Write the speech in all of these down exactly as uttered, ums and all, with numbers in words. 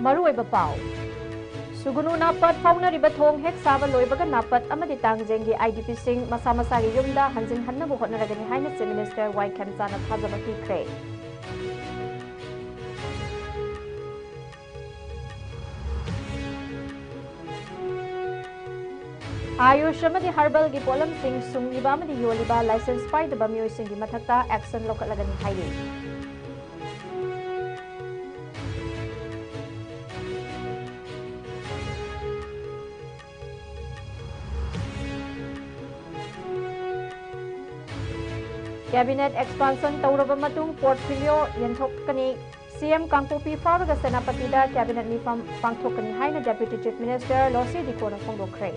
ꯃꯔꯨꯑꯣꯏꯕ ꯄꯥꯎ꯫ ꯁꯨꯒꯨꯅꯨ ꯅꯥꯄꯠ ꯐꯥꯎꯅꯔꯤꯕ ꯊꯣꯡ ꯍꯦꯛ ꯁꯥꯕ ꯂꯣꯏꯕꯒ ꯅꯥꯄꯠ ꯑꯃꯗꯤ ꯇꯥꯡꯖꯦꯡꯒꯤ IDPꯁꯤꯡ ꯃꯁꯥ ꯃꯁꯥꯒꯤ ꯌꯨꯝꯗ ꯍꯟꯖꯤꯟꯍꯟꯅꯕ ꯍꯣꯠꯅꯔꯒꯅꯤ ꯍꯥꯏꯅ Chief Minister ꯋꯥꯏ ꯈꯦꯝꯆꯥꯟꯅ ꯊꯥꯖꯕ ꯄꯤꯈ꯭ꯔꯦ꯫ ꯑꯥꯌꯨꯁ ꯑꯃꯗꯤ ꯍꯔꯕꯜꯒꯤ ꯄꯣꯠꯂꯝꯁꯤꯡ ꯁꯨꯡꯂꯤꯕ ꯑꯃꯗꯤ ꯌꯣꯜꯂꯤꯕ ꯂꯥꯏꯁꯦꯟꯁ ꯄꯥꯏꯗꯕ ꯃꯤꯑꯣꯏꯁꯤꯡꯒꯤ ꯃꯊꯛꯇ action ꯂꯧꯈꯠꯂꯒꯅꯤ ꯍꯥꯏꯔꯤ꯫ Cabinet expansion ꯇꯧꯔꯕ ꯃꯇꯨꯡ portfolio ꯌꯦꯟꯊꯣꯛꯀꯅꯤ꯫ CM ꯀꯥꯡꯄꯣꯛꯄꯤ ꯐꯥꯎꯔꯒ ꯁꯦꯅꯥꯄꯇꯤꯗ Cabinet ꯃꯤꯐꯝ ꯄꯥꯡꯊꯣꯛꯀꯅꯤ ꯍꯥꯏꯅ Deputy Chief Minister ꯂꯣꯁꯤ ꯗꯤꯀꯣꯅ ꯐꯣꯡꯗꯣꯛꯈ꯭ꯔꯦ꯫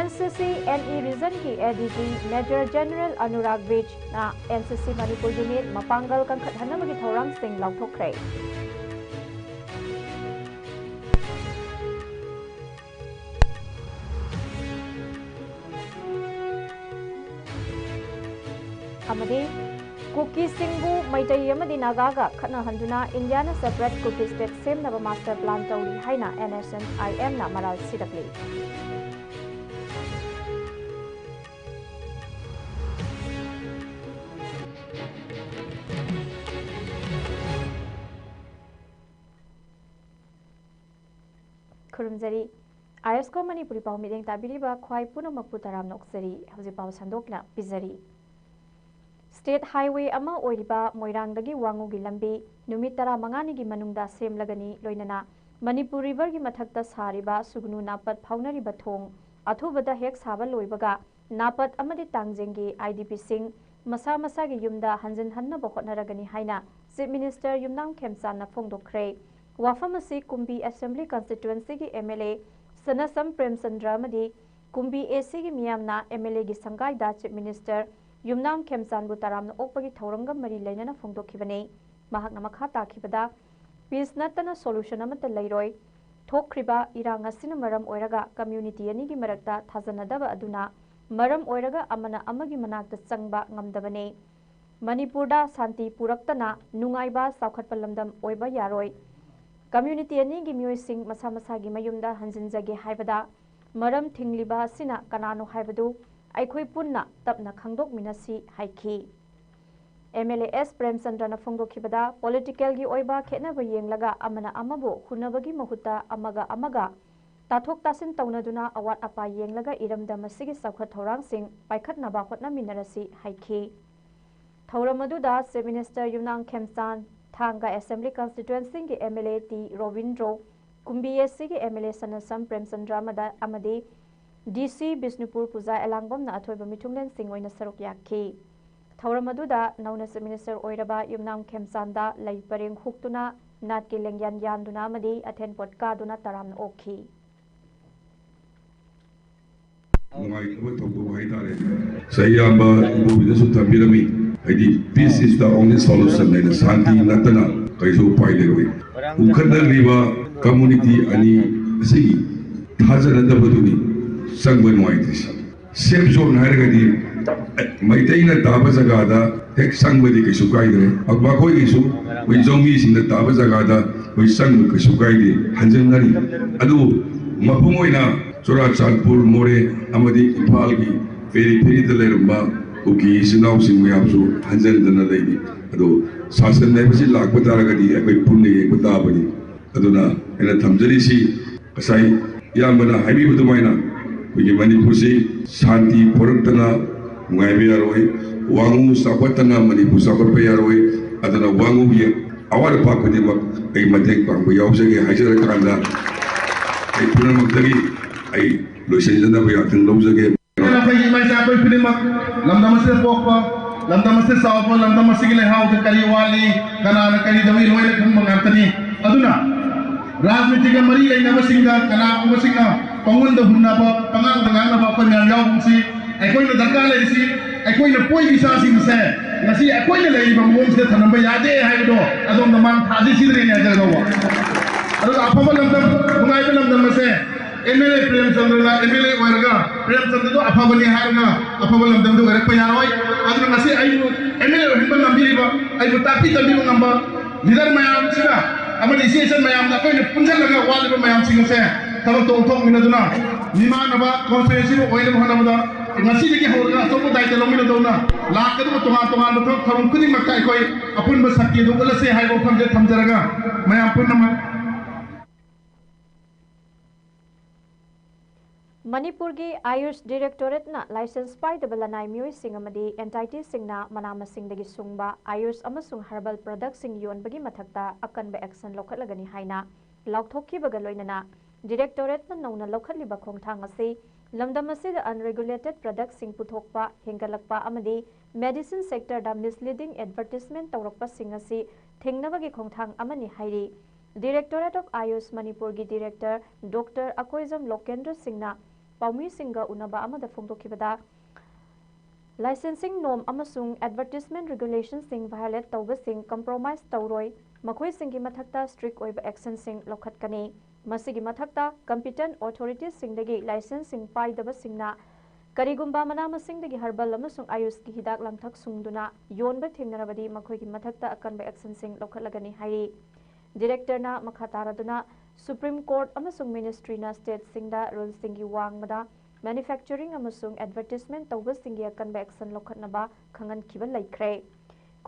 NCC NE Region ꯒꯤ ADG Major General Anurag Vij ꯅ NCC Manipur Unit ꯃꯄꯥꯡꯒꯜ ꯀꯟꯈꯠꯍꯟꯅꯕꯒꯤ ꯊꯧꯔꯥꯡꯁꯤꯡ ꯂꯥꯎꯊꯣꯛꯈ꯭ꯔꯦ꯫ ꯑꯃꯗꯤ ꯀꯨꯀꯤꯁꯤꯡꯕꯨ ꯃꯩꯇꯩ ꯑꯃꯗꯤ ꯅꯥꯒꯥꯒ ꯈꯠꯅꯍꯟꯗꯨꯅ ꯏꯟꯗꯤꯌꯥꯅ separate Kuki state ꯁꯦꯝꯅꯕ master plan ꯇꯧꯔꯤ ꯍꯥꯏꯅ NSCN-IM ꯅ ꯃꯔꯥꯜ ꯁꯤꯔꯛꯂꯤ꯫ ꯈꯨꯔꯨꯝꯖꯔꯤ꯫ ISCO ꯃꯅꯤꯄꯨꯔꯤ ꯄꯥꯎ ꯃꯤꯠꯌꯦꯡ ꯇꯥꯕꯤꯔꯤꯕ ꯈ꯭ꯋꯥꯏ ꯄꯨꯝꯅꯃꯛꯄꯨ ꯇꯔꯥꯝꯅ ꯑꯣꯛꯆꯔꯤ꯫ ꯍꯧꯖꯤꯛ ꯄꯥꯎ ꯁꯟꯗꯣꯛꯅ ꯄꯤꯖꯔꯤ꯫ State highway ꯑꯃ ꯑꯣꯏꯔꯤꯕ ꯃꯣꯏꯔꯥꯡꯗꯒꯤ ꯋꯥꯉꯨꯒꯤ ꯂꯝꯕꯤ ꯅꯨꯃꯤꯠ ꯇꯔꯥꯃꯉꯥꯅꯤꯒꯤ ꯃꯅꯨꯡꯗ ꯁꯦꯝꯂꯒꯅꯤ, ꯂꯣꯏꯅꯅ ꯃꯅꯤꯄꯨꯔ river ꯒꯤ ꯃꯊꯛꯇ ꯁꯥꯔꯤꯕ ꯁꯨꯒꯅꯨ ꯅꯥꯄꯠ ꯐꯥꯎꯅꯔꯤꯕ ꯊꯣꯡ ꯑꯊꯨꯕꯗ ꯍꯦꯛ ꯁꯥꯕ ꯂꯣꯏꯕꯒ ꯅꯥꯄꯠ ꯑꯃꯗꯤ ꯇꯥꯡꯖꯦꯡꯒꯤ IDPꯁꯤꯡ ꯃꯁꯥ ꯃꯁꯥꯒꯤ ꯌꯨꯝꯗ ꯍꯟꯖꯤꯟꯍꯟꯅꯕ ꯍꯣꯠꯅꯔꯒꯅꯤ ꯍꯥꯏꯅ Chief Minister ꯌꯨꯝꯅꯥꯝ ꯈꯦꯝꯆꯥꯟꯅ ꯐꯣꯡꯗꯣꯛꯈ꯭ꯔꯦ꯫ ꯋꯥꯐꯝ ꯑꯁꯤ ꯀꯨꯝꯕꯤ Assembly Constituency ꯒꯤ MLA ꯁꯅꯥꯁꯝ ꯄ꯭ꯔꯦꯝꯆꯟꯗ꯭ꯔ ꯑꯃꯗꯤ ꯀꯨꯝꯕꯤ ACꯒꯤ ꯃꯤꯌꯥꯝꯅ MLAꯒꯤ ꯁꯪꯒꯥꯏꯗ Chief Minister ꯌꯨꯝꯅꯥꯝ ꯈꯦꯝꯆꯥꯟꯕꯨ ꯇꯔꯥꯝꯅ ꯑꯣꯛꯄꯒꯤ ꯊꯧꯔꯝꯒ ꯃꯔꯤ ꯂꯩꯅꯅ ꯐꯣꯡꯗꯣꯛꯈꯤꯕꯅꯤ꯫ ꯃꯍꯥꯛꯅ ꯃꯈꯥ ꯇꯥꯈꯤꯕꯗ, peace ꯅꯠꯇꯅ solution ꯑꯃꯠꯇ ꯂꯩꯔꯣꯏ꯫ ꯊꯣꯛꯈ꯭ꯔꯤꯕ ꯏꯔꯥꯡ ꯑꯁꯤꯅ ꯃꯔꯝ ꯑꯣꯏꯔꯒ community ꯑꯅꯤꯒꯤ ꯃꯔꯛꯇ ꯊꯥꯖꯅꯗꯕ ꯑꯗꯨꯅ ꯃꯔꯝ ꯑꯣꯏꯔꯒ ꯑꯃꯅ ꯑꯃꯒꯤ ꯃꯅꯥꯛꯇ ꯆꯪꯕ ꯉꯝꯗꯕꯅꯤ꯫ ꯃꯅꯤꯄꯨꯔꯗ ꯁꯥꯟꯇꯤ ꯄꯨꯔꯛꯇꯅ ꯅꯨꯡꯉꯥꯏꯕ ꯆꯥꯎꯈꯠꯄ ꯂꯝꯗꯝ ꯑꯣꯏꯕ ꯌꯥꯔꯣꯏ꯫ ꯀꯝꯃ꯭ꯌꯨꯅꯤꯇꯤ ꯑꯅꯤꯒꯤ ꯃꯤꯑꯣꯏꯁꯤꯡ ꯃꯁꯥ ꯃꯁꯥꯒꯤ ꯃꯌꯨꯝꯗ ꯍꯟꯖꯤꯟꯖꯒꯦ ꯍꯥꯏꯕꯗ ꯃꯔꯝ ꯊꯤꯡꯂꯤꯕ ꯑꯁꯤꯅ ꯀꯅꯥꯅꯣ ꯍꯥꯏꯕꯗꯨ ꯑꯩꯈꯣꯏ ꯄꯨꯟꯅ ꯇꯞꯅ ꯈꯪꯗꯣꯛꯃꯤꯟꯅꯁꯤ ꯍꯥꯏꯈꯤ꯫ ꯑꯦꯝ ꯑꯦꯜ ꯑꯦ ꯑꯦꯁ ꯄ꯭ꯔꯦꯝꯆꯟꯗ꯭ꯔꯅ ꯐꯣꯡꯗꯣꯛꯈꯤꯕꯗ, ꯄꯣꯂꯤꯇꯤꯀꯦꯜꯒꯤ ꯑꯣꯏꯕ ꯈꯦꯠꯅꯕ ꯌꯦꯡꯂꯒ ꯑꯃꯅ ꯑꯃꯕꯨ ꯍꯨꯟꯅꯕꯒꯤ ꯃꯍꯨꯠꯇ ꯑꯃꯒ ꯑꯃꯒ ꯇꯥꯊꯣꯛ ꯇꯥꯁꯤꯟ ꯇꯧꯅꯗꯨꯅ ꯑꯋꯥꯠ ꯑꯄꯥ ꯌꯦꯡꯂꯒ ꯏꯔꯝꯗꯝ ꯑꯁꯤꯒꯤ ꯆꯥꯎꯈꯠ ꯊꯧꯔꯥꯡꯁꯤꯡ ꯄꯥꯏꯈꯠꯅꯕ ꯍꯣꯠꯅꯃꯤꯟꯅꯔꯁꯤ ꯍꯥꯏꯈꯤ꯫ ꯊꯧꯔꯝ ꯑꯗꯨꯗ Chief Minister ꯌꯨꯝꯅꯥꯝ ꯈꯦꯝꯆꯥꯟ, ꯊꯥꯡꯒ Assembly Constituencyꯒꯤ M L A T Robindro, Kumbi S ꯁꯤꯒꯤ M L A ꯁꯅꯥꯁꯝ ꯄ꯭ꯔꯦꯝꯆꯟꯗ꯭ꯔ ꯑꯃꯗ ꯑꯃꯗꯤ D C ꯕꯤꯁꯅꯨꯄꯨꯔ ꯄꯨꯖꯥ ꯑꯦꯂꯥꯡꯕꯝꯅ ꯑꯊꯣꯏꯕ ꯃꯤꯊꯨꯡꯂꯦꯟꯁꯤꯡ ꯑꯣꯏꯅ ꯁꯔꯨꯛ ꯌꯥꯈꯤ꯫ ꯊꯧꯔꯝ ꯑꯗꯨꯗ ꯅꯧꯅ Chief Minister ꯑꯣꯏꯔꯕ ꯌꯨꯝꯅꯥꯝ ꯈꯦꯝꯆꯥꯟꯗ ꯂꯩ ꯄꯔꯦꯡ ꯍꯨꯛꯇꯨꯅ, ꯅꯥꯠꯀꯤ ꯂꯦꯡꯌꯥꯟ ꯌꯥꯟꯗꯨꯅ ꯑꯃꯗꯤ ꯑꯊꯦꯟꯄꯣꯠ ꯀꯥꯗꯨꯅ ꯇꯔꯥꯝꯅ ꯑꯣꯛꯈꯤ꯫ ꯅꯨꯡꯉꯥꯏꯇꯕ ꯊꯧꯗꯣꯛ ꯍꯥꯏꯇꯥꯔꯦ꯫ ꯉꯁꯥꯏ ꯏꯌꯥꯝꯕ ꯏꯕꯣꯕꯤꯅꯁꯨ ꯊꯝꯕꯤꯔꯝꯃꯤ, ꯍꯥꯏꯗꯤ peace is the only solution ꯍꯥꯏꯅ, ꯁꯥꯟꯇꯤ ꯅꯠꯇꯅ ꯀꯩꯁꯨ ꯎꯄꯥꯏ ꯂꯩꯔꯣꯏ꯫ ꯎꯈꯠꯅꯔꯤꯕ ꯀꯝꯃꯨꯅꯤꯇꯤ ꯑꯅꯤ ꯑꯁꯤꯒꯤ ꯊꯥꯖꯅꯗꯕꯗꯨꯅꯤ ꯆꯪꯕ ꯅꯨꯡꯉꯥꯏꯇ꯭ꯔꯤꯁꯤ꯫ Safe zone ꯍꯥꯏꯔꯒꯗꯤ ꯃꯩꯇꯩꯅ ꯇꯥꯕ ꯖꯒꯥꯗ ꯍꯦꯛ ꯆꯪꯕꯗꯤ ꯀꯩꯁꯨ ꯀꯥꯏꯗ꯭ꯔꯦ꯫ ꯃꯈꯣꯏꯒꯤꯁꯨ ꯑꯩꯈꯣꯏ ꯖꯧꯃꯤꯁꯤꯡꯅ ꯇꯥꯕ ꯖꯒꯥꯗ ꯑꯩꯈꯣꯏ ꯆꯪꯕ ꯀꯩꯁꯨ ꯀꯥꯏꯗꯦ, ꯍꯟꯖꯤꯟꯅꯔꯤ꯫ ꯑꯗꯨꯕꯨ ꯃꯄꯨꯡ ꯑꯣꯏꯅ ꯆꯨꯔꯥꯆꯥꯟꯄꯨꯔ, ꯃꯣꯔꯦ ꯑꯃꯗꯤ ꯏꯝꯐꯥꯜꯒꯤ peripheryꯗ ꯂꯩꯔꯝꯕ ꯀꯨꯀꯤ ꯏꯆꯤꯟ ꯏꯅꯥꯎꯁꯤꯡ ꯃꯌꯥꯝꯁꯨ ꯍꯟꯖꯤꯟꯗꯅ ꯂꯩꯔꯤ꯫ ꯑꯗꯣ ꯁꯥꯁꯟ ꯍꯥꯏꯕꯁꯤ ꯂꯥꯛꯄ ꯇꯥꯔꯒꯗꯤ ꯑꯩꯈꯣꯏ ꯄꯨꯟꯅ ꯌꯦꯡꯕ ꯇꯥꯕꯅꯤ꯫ ꯑꯗꯨꯅ ꯑꯩꯅ ꯊꯝꯖꯔꯤꯁꯤ, ꯉꯁꯥꯏ ꯏꯌꯥꯝꯕꯅ ꯍꯥꯏꯕꯤꯕ ꯑꯗꯨꯃꯥꯏꯅ ꯑꯩꯈꯣꯏꯒꯤ ꯃꯅꯤꯄꯨꯔꯁꯤ ꯁꯥꯟꯇꯤ ꯄꯨꯔꯛꯇꯅ ꯅꯨꯡꯉꯥꯏꯕ ꯌꯥꯔꯣꯏ, ꯋꯥꯉꯨ ꯆꯥꯎꯈꯠꯇꯅ ꯃꯅꯤꯄꯨꯔ ꯆꯥꯎꯈꯠꯄ ꯌꯥꯔꯣꯏ꯫ ꯑꯗꯨꯅ ꯋꯥꯉꯨꯒꯤ ꯑꯋꯥꯠ ꯑꯄꯥ ꯈꯨꯗꯤꯡꯃꯛ ꯑꯩ ꯃꯇꯦꯡ ꯄꯥꯡꯕ ꯌꯥꯎꯖꯒꯦ ꯍꯥꯏꯖꯔꯀꯥꯟꯗ ꯑꯩ ꯄꯨꯝꯅꯃꯛꯇꯒꯤ ꯑꯩ ꯂꯣꯏꯁꯤꯟꯖꯅꯕ ꯌꯥꯊꯪ ꯂꯧꯖꯒꯦ꯫ ꯑꯩꯈꯣꯏꯒꯤ ꯏꯃꯥ ꯏꯆꯥ ꯑꯩꯈꯣꯏ ꯈꯨꯗꯤꯡꯃꯛ ꯂꯝꯗꯝ ꯑꯁꯤꯗ ꯄꯣꯛꯄ, ꯂꯝꯗꯝ ꯑꯁꯤꯗ ꯆꯥꯎꯕ, ꯂꯝꯗꯝ ꯑꯁꯤꯒꯤ ꯂꯩꯍꯥꯎꯗ ꯀꯔꯤ ꯋꯥꯠꯂꯤ, ꯀꯅꯥꯅ ꯀꯔꯤ ꯇꯧꯏ, ꯂꯣꯏꯅ ꯈꯪꯕ ꯉꯥꯛꯇꯅꯤ꯫ ꯑꯗꯨꯅ ꯔꯥꯖꯅꯤꯇꯤꯒ ꯃꯔꯤ ꯂꯩꯅꯕꯁꯤꯡꯗ ꯀꯅꯥꯒꯨꯝꯕꯁꯤꯡꯅ ꯄꯪꯍꯨꯟꯗ ꯍꯨꯟꯅꯕ, ꯄꯉꯥꯡꯗ ꯉꯥꯡꯅꯕ ꯑꯩꯈꯣꯏ ꯃꯌꯥꯝ ꯌꯥꯎꯒꯨꯝꯁꯤ꯫ ꯑꯩꯈꯣꯏꯅ ꯗꯔꯀꯥꯔ ꯂꯩꯔꯤꯁꯤ ꯑꯩꯈꯣꯏꯅ ꯄꯣꯛꯏꯕ ꯏꯆꯥꯁꯤꯡꯁꯦ ꯉꯁꯤ ꯑꯩꯈꯣꯏꯅ ꯂꯩꯔꯤꯕ ꯃꯑꯣꯡꯁꯤꯗ ꯊꯝꯂꯝꯕ ꯌꯥꯗꯦ ꯍꯥꯏꯕꯗꯣ ꯑꯗꯣꯝꯗ ꯃꯥꯡ ꯊꯥꯁꯤ ꯁꯤꯗꯅꯦ ꯍꯥꯏꯖꯒꯗꯧꯕ꯫ ꯑꯗꯨꯒ ꯑꯐꯕ ꯂꯝꯗꯝ, ꯅꯨꯡꯉꯥꯏꯕ ꯂꯝꯗꯝ ꯑꯁꯦ ꯑꯦꯝ ꯑꯦꯜ ꯑꯦ ꯄ꯭ꯔꯦꯝꯆꯟꯗ꯭ꯔꯅ ꯑꯦꯝ ꯑꯦꯜ ꯑꯦ ꯑꯣꯏꯔꯒ ꯄ꯭ꯔꯦꯝꯆꯟꯗ꯭ꯔꯗꯣ ꯑꯐꯕꯅꯤ ꯍꯥꯏꯔꯒ ꯑꯐꯕ ꯂꯝꯗꯝꯗ ꯑꯣꯏꯔꯛꯄ ꯌꯥꯔꯣꯏ꯫ ꯑꯗꯨꯅ ꯉꯁꯤ ꯑꯩꯕꯨ ꯑꯦꯝ ꯑꯦꯜ ꯑꯦ ꯑꯣꯏꯍꯟꯕ ꯉꯝꯕꯤꯔꯤꯕ, ꯑꯩꯕꯨ ꯇꯥꯛꯄꯤ ꯇꯝꯕꯤꯕ ꯉꯝꯕ ꯂꯤꯗꯔ ꯃꯌꯥꯝꯁꯤꯒ ꯑꯃꯗꯤ ꯏꯆꯦ ꯏꯆꯟ ꯃꯌꯥꯝꯅ ꯑꯩꯈꯣꯏꯅ ꯄꯨꯟꯁꯤꯜꯂꯒ ꯋꯥꯠꯂꯤꯕ ꯃꯌꯥꯝꯁꯤꯡ ꯑꯁꯦ ꯊꯕꯛꯇ ꯑꯣꯟꯊꯣꯛꯃꯤꯟꯅꯗꯨꯅ ꯃꯤꯃꯥꯟꯅꯕ ꯀꯣꯟꯁꯇꯤꯇ꯭ꯌꯨꯟꯁꯤꯕꯨ ꯑꯣꯏꯅꯕ ꯍꯣꯠꯅꯕꯗ ꯉꯁꯤꯗꯒꯤ ꯍꯧꯔꯒ ꯑꯆꯧꯕ ꯗꯥꯏꯇ ꯂꯧꯃꯤꯟꯅꯗꯧꯅ ꯂꯥꯛꯀꯗꯕ ꯇꯣꯉꯥꯟ ꯇꯣꯉꯥꯟꯕ ꯊꯕꯛ ꯊꯧꯔꯝ ꯈꯨꯗꯤꯡꯃꯛꯇ ꯑꯩꯈꯣꯏ ꯑꯄꯨꯟꯕ ꯁꯛꯇꯤ ꯑꯗꯨ ꯎꯠꯂꯁꯦ ꯍꯥꯏꯕ ꯋꯥꯐꯝꯁꯦ ꯊꯝꯖꯔꯒ ꯃꯌꯥꯝ ꯄꯨꯝꯅꯃꯛ ꯃꯅꯤꯄꯨꯔꯒꯤ ꯑꯥꯌꯨꯁ ꯗꯤꯔꯦꯛꯇꯣꯔꯦꯠꯅ ꯂꯥꯏꯁꯦꯟꯁ ꯄꯥꯏꯗꯕ ꯂꯅꯥꯏ ꯃꯤꯑꯣꯏꯁꯤꯡ ꯑꯃꯗꯤ ꯑꯦꯟꯇꯥꯏꯇꯤꯁꯤꯡꯅ ꯃꯅꯥ ꯃꯁꯤꯡꯗꯒꯤ ꯁꯨꯡꯕ ꯑꯥꯌꯨꯁ ꯑꯃꯁꯨꯡ ꯍꯔꯕꯜ ꯄ꯭ꯔꯗꯛꯁꯤꯡ ꯌꯣꯟꯕꯒꯤ ꯃꯊꯛꯇ ꯑꯀꯟꯕ ꯑꯦꯛꯁꯟ ꯂꯧꯈꯠꯂꯒꯅꯤ ꯍꯥꯏꯅ ꯂꯥꯎꯊꯣꯛꯈꯤꯕꯒ ꯂꯣꯏꯅꯅ ꯗꯤꯔꯦꯛꯇꯣꯔꯦꯠꯅ ꯅꯧꯅ ꯂꯧꯈꯠꯂꯤꯕ ꯈꯣꯡꯊꯥꯡ ꯑꯁꯤ ꯂꯝꯗꯝ ꯑꯁꯤꯗ ꯑꯟꯔꯦꯒꯨꯂꯦꯇꯦꯗ ꯄ꯭ꯔꯗꯛꯁꯤꯡ ꯄꯨꯊꯣꯛꯄ ꯍꯦꯟꯒꯠꯂꯛꯄ ꯑꯃꯗꯤ ꯃꯦꯗꯤꯁꯤꯟ ꯁꯦꯛꯇꯔꯗ ꯃꯤꯁꯂꯤꯗꯤꯡ ꯑꯦꯗꯚꯔꯇꯤꯁꯃꯦꯟ ꯇꯧꯔꯛꯄꯁꯤꯡ ꯑꯁꯤ ꯊꯤꯡꯅꯕꯒꯤ ꯈꯣꯡꯊꯥꯡ ꯑꯃꯅꯤ ꯍꯥꯏꯔꯤ꯫ ꯗꯤꯔꯦꯛꯇꯣꯔꯦꯠ ꯑꯣꯐ ꯑꯥꯌꯨꯁ ꯃꯅꯤꯄꯨꯔꯒꯤ ꯗꯤꯔꯦꯛꯇꯔ ꯗꯣꯛꯇꯔ ꯑꯀꯣꯏꯖꯝ ꯂꯣꯀꯦꯟꯗ꯭ꯔ ꯁꯤꯡꯅ ꯄꯥꯎꯃꯤꯁꯤꯡꯒ ꯎꯅꯕ ꯑꯃꯗ ꯐꯣꯡꯗꯣꯛꯈꯤꯕꯗ, ꯂꯥꯏꯁꯦꯟꯁꯤꯡ ꯅꯣꯝ ꯑꯃꯁꯨꯡ ꯑꯦꯗꯚꯔꯇꯤꯁꯃꯦꯟ ꯔꯤꯒꯨꯂꯦꯁꯟꯁꯤꯡ ꯚꯥꯏꯑꯣꯂꯦꯠ ꯇꯧꯕꯁꯤꯡ ꯀꯝꯄ꯭ꯔꯣꯃꯥꯏꯁ ꯇꯧꯔꯣꯏ, ꯃꯈꯣꯏꯁꯤꯡꯒꯤ ꯃꯊꯛꯇ ꯁ꯭ꯇ꯭ꯔꯤꯛ ꯑꯣꯏꯕ ꯑꯦꯛꯁꯟꯁꯤꯡ ꯂꯧꯈꯠꯀꯅꯤ꯫ ꯃꯁꯤꯒꯤ ꯃꯊꯛꯇ, ꯀꯝꯄꯤꯇꯦꯟ ꯑꯣꯊꯣꯔꯤꯇꯤꯁꯤꯡꯗꯒꯤ ꯂꯥꯏꯁꯦꯟꯁꯁꯤꯡ ꯄꯥꯏꯗꯕꯁꯤꯡꯅ ꯀꯔꯤꯒꯨꯝꯕ ꯃꯅꯥ ꯃꯁꯤꯡꯗꯒꯤ ꯍꯔꯕꯜ ꯑꯃꯁꯨꯡ ꯑꯥꯌꯨꯁꯀꯤ ꯍꯤꯗꯥꯛ ꯂꯥꯡꯊꯛ ꯁꯨꯡꯗꯨꯅ ꯌꯣꯟꯕ ꯊꯦꯡꯅꯔꯕꯗꯤ ꯃꯈꯣꯏꯒꯤ ꯃꯊꯛꯇ ꯑꯀꯟꯕ ꯑꯦꯛꯁꯟꯁꯤꯡ ꯂꯧꯈꯠꯂꯒꯅꯤ ꯍꯥꯏꯔꯤ꯫ ꯗꯤꯔꯦꯛꯇꯔꯅ ꯃꯈꯥ ꯇꯥꯔꯗꯨꯅ ꯁꯨꯄ꯭ꯔꯤꯝ ꯀꯣꯔꯠ ꯑꯃꯁꯨꯡ ꯃꯤꯅꯤꯁꯇ꯭ꯔꯤꯅ ꯁ꯭ꯇꯦꯠꯁꯤꯡꯗ ꯔꯨꯜꯁꯤꯡꯒꯤ ꯋꯥꯡꯃꯗ ꯃꯦꯅꯨꯐꯦꯛꯆꯔꯤꯡ ꯑꯃꯁꯨꯡ ꯑꯦꯗꯚꯔꯇꯤꯁꯃꯦꯟ ꯇꯧꯕꯁꯤꯡꯒꯤ ꯑꯀꯟꯕ ꯑꯦꯛꯁꯟ ꯂꯧꯈꯠꯅꯕ ꯈꯪꯍꯟꯈꯤꯕ ꯂꯩꯈ꯭ꯔꯦ꯫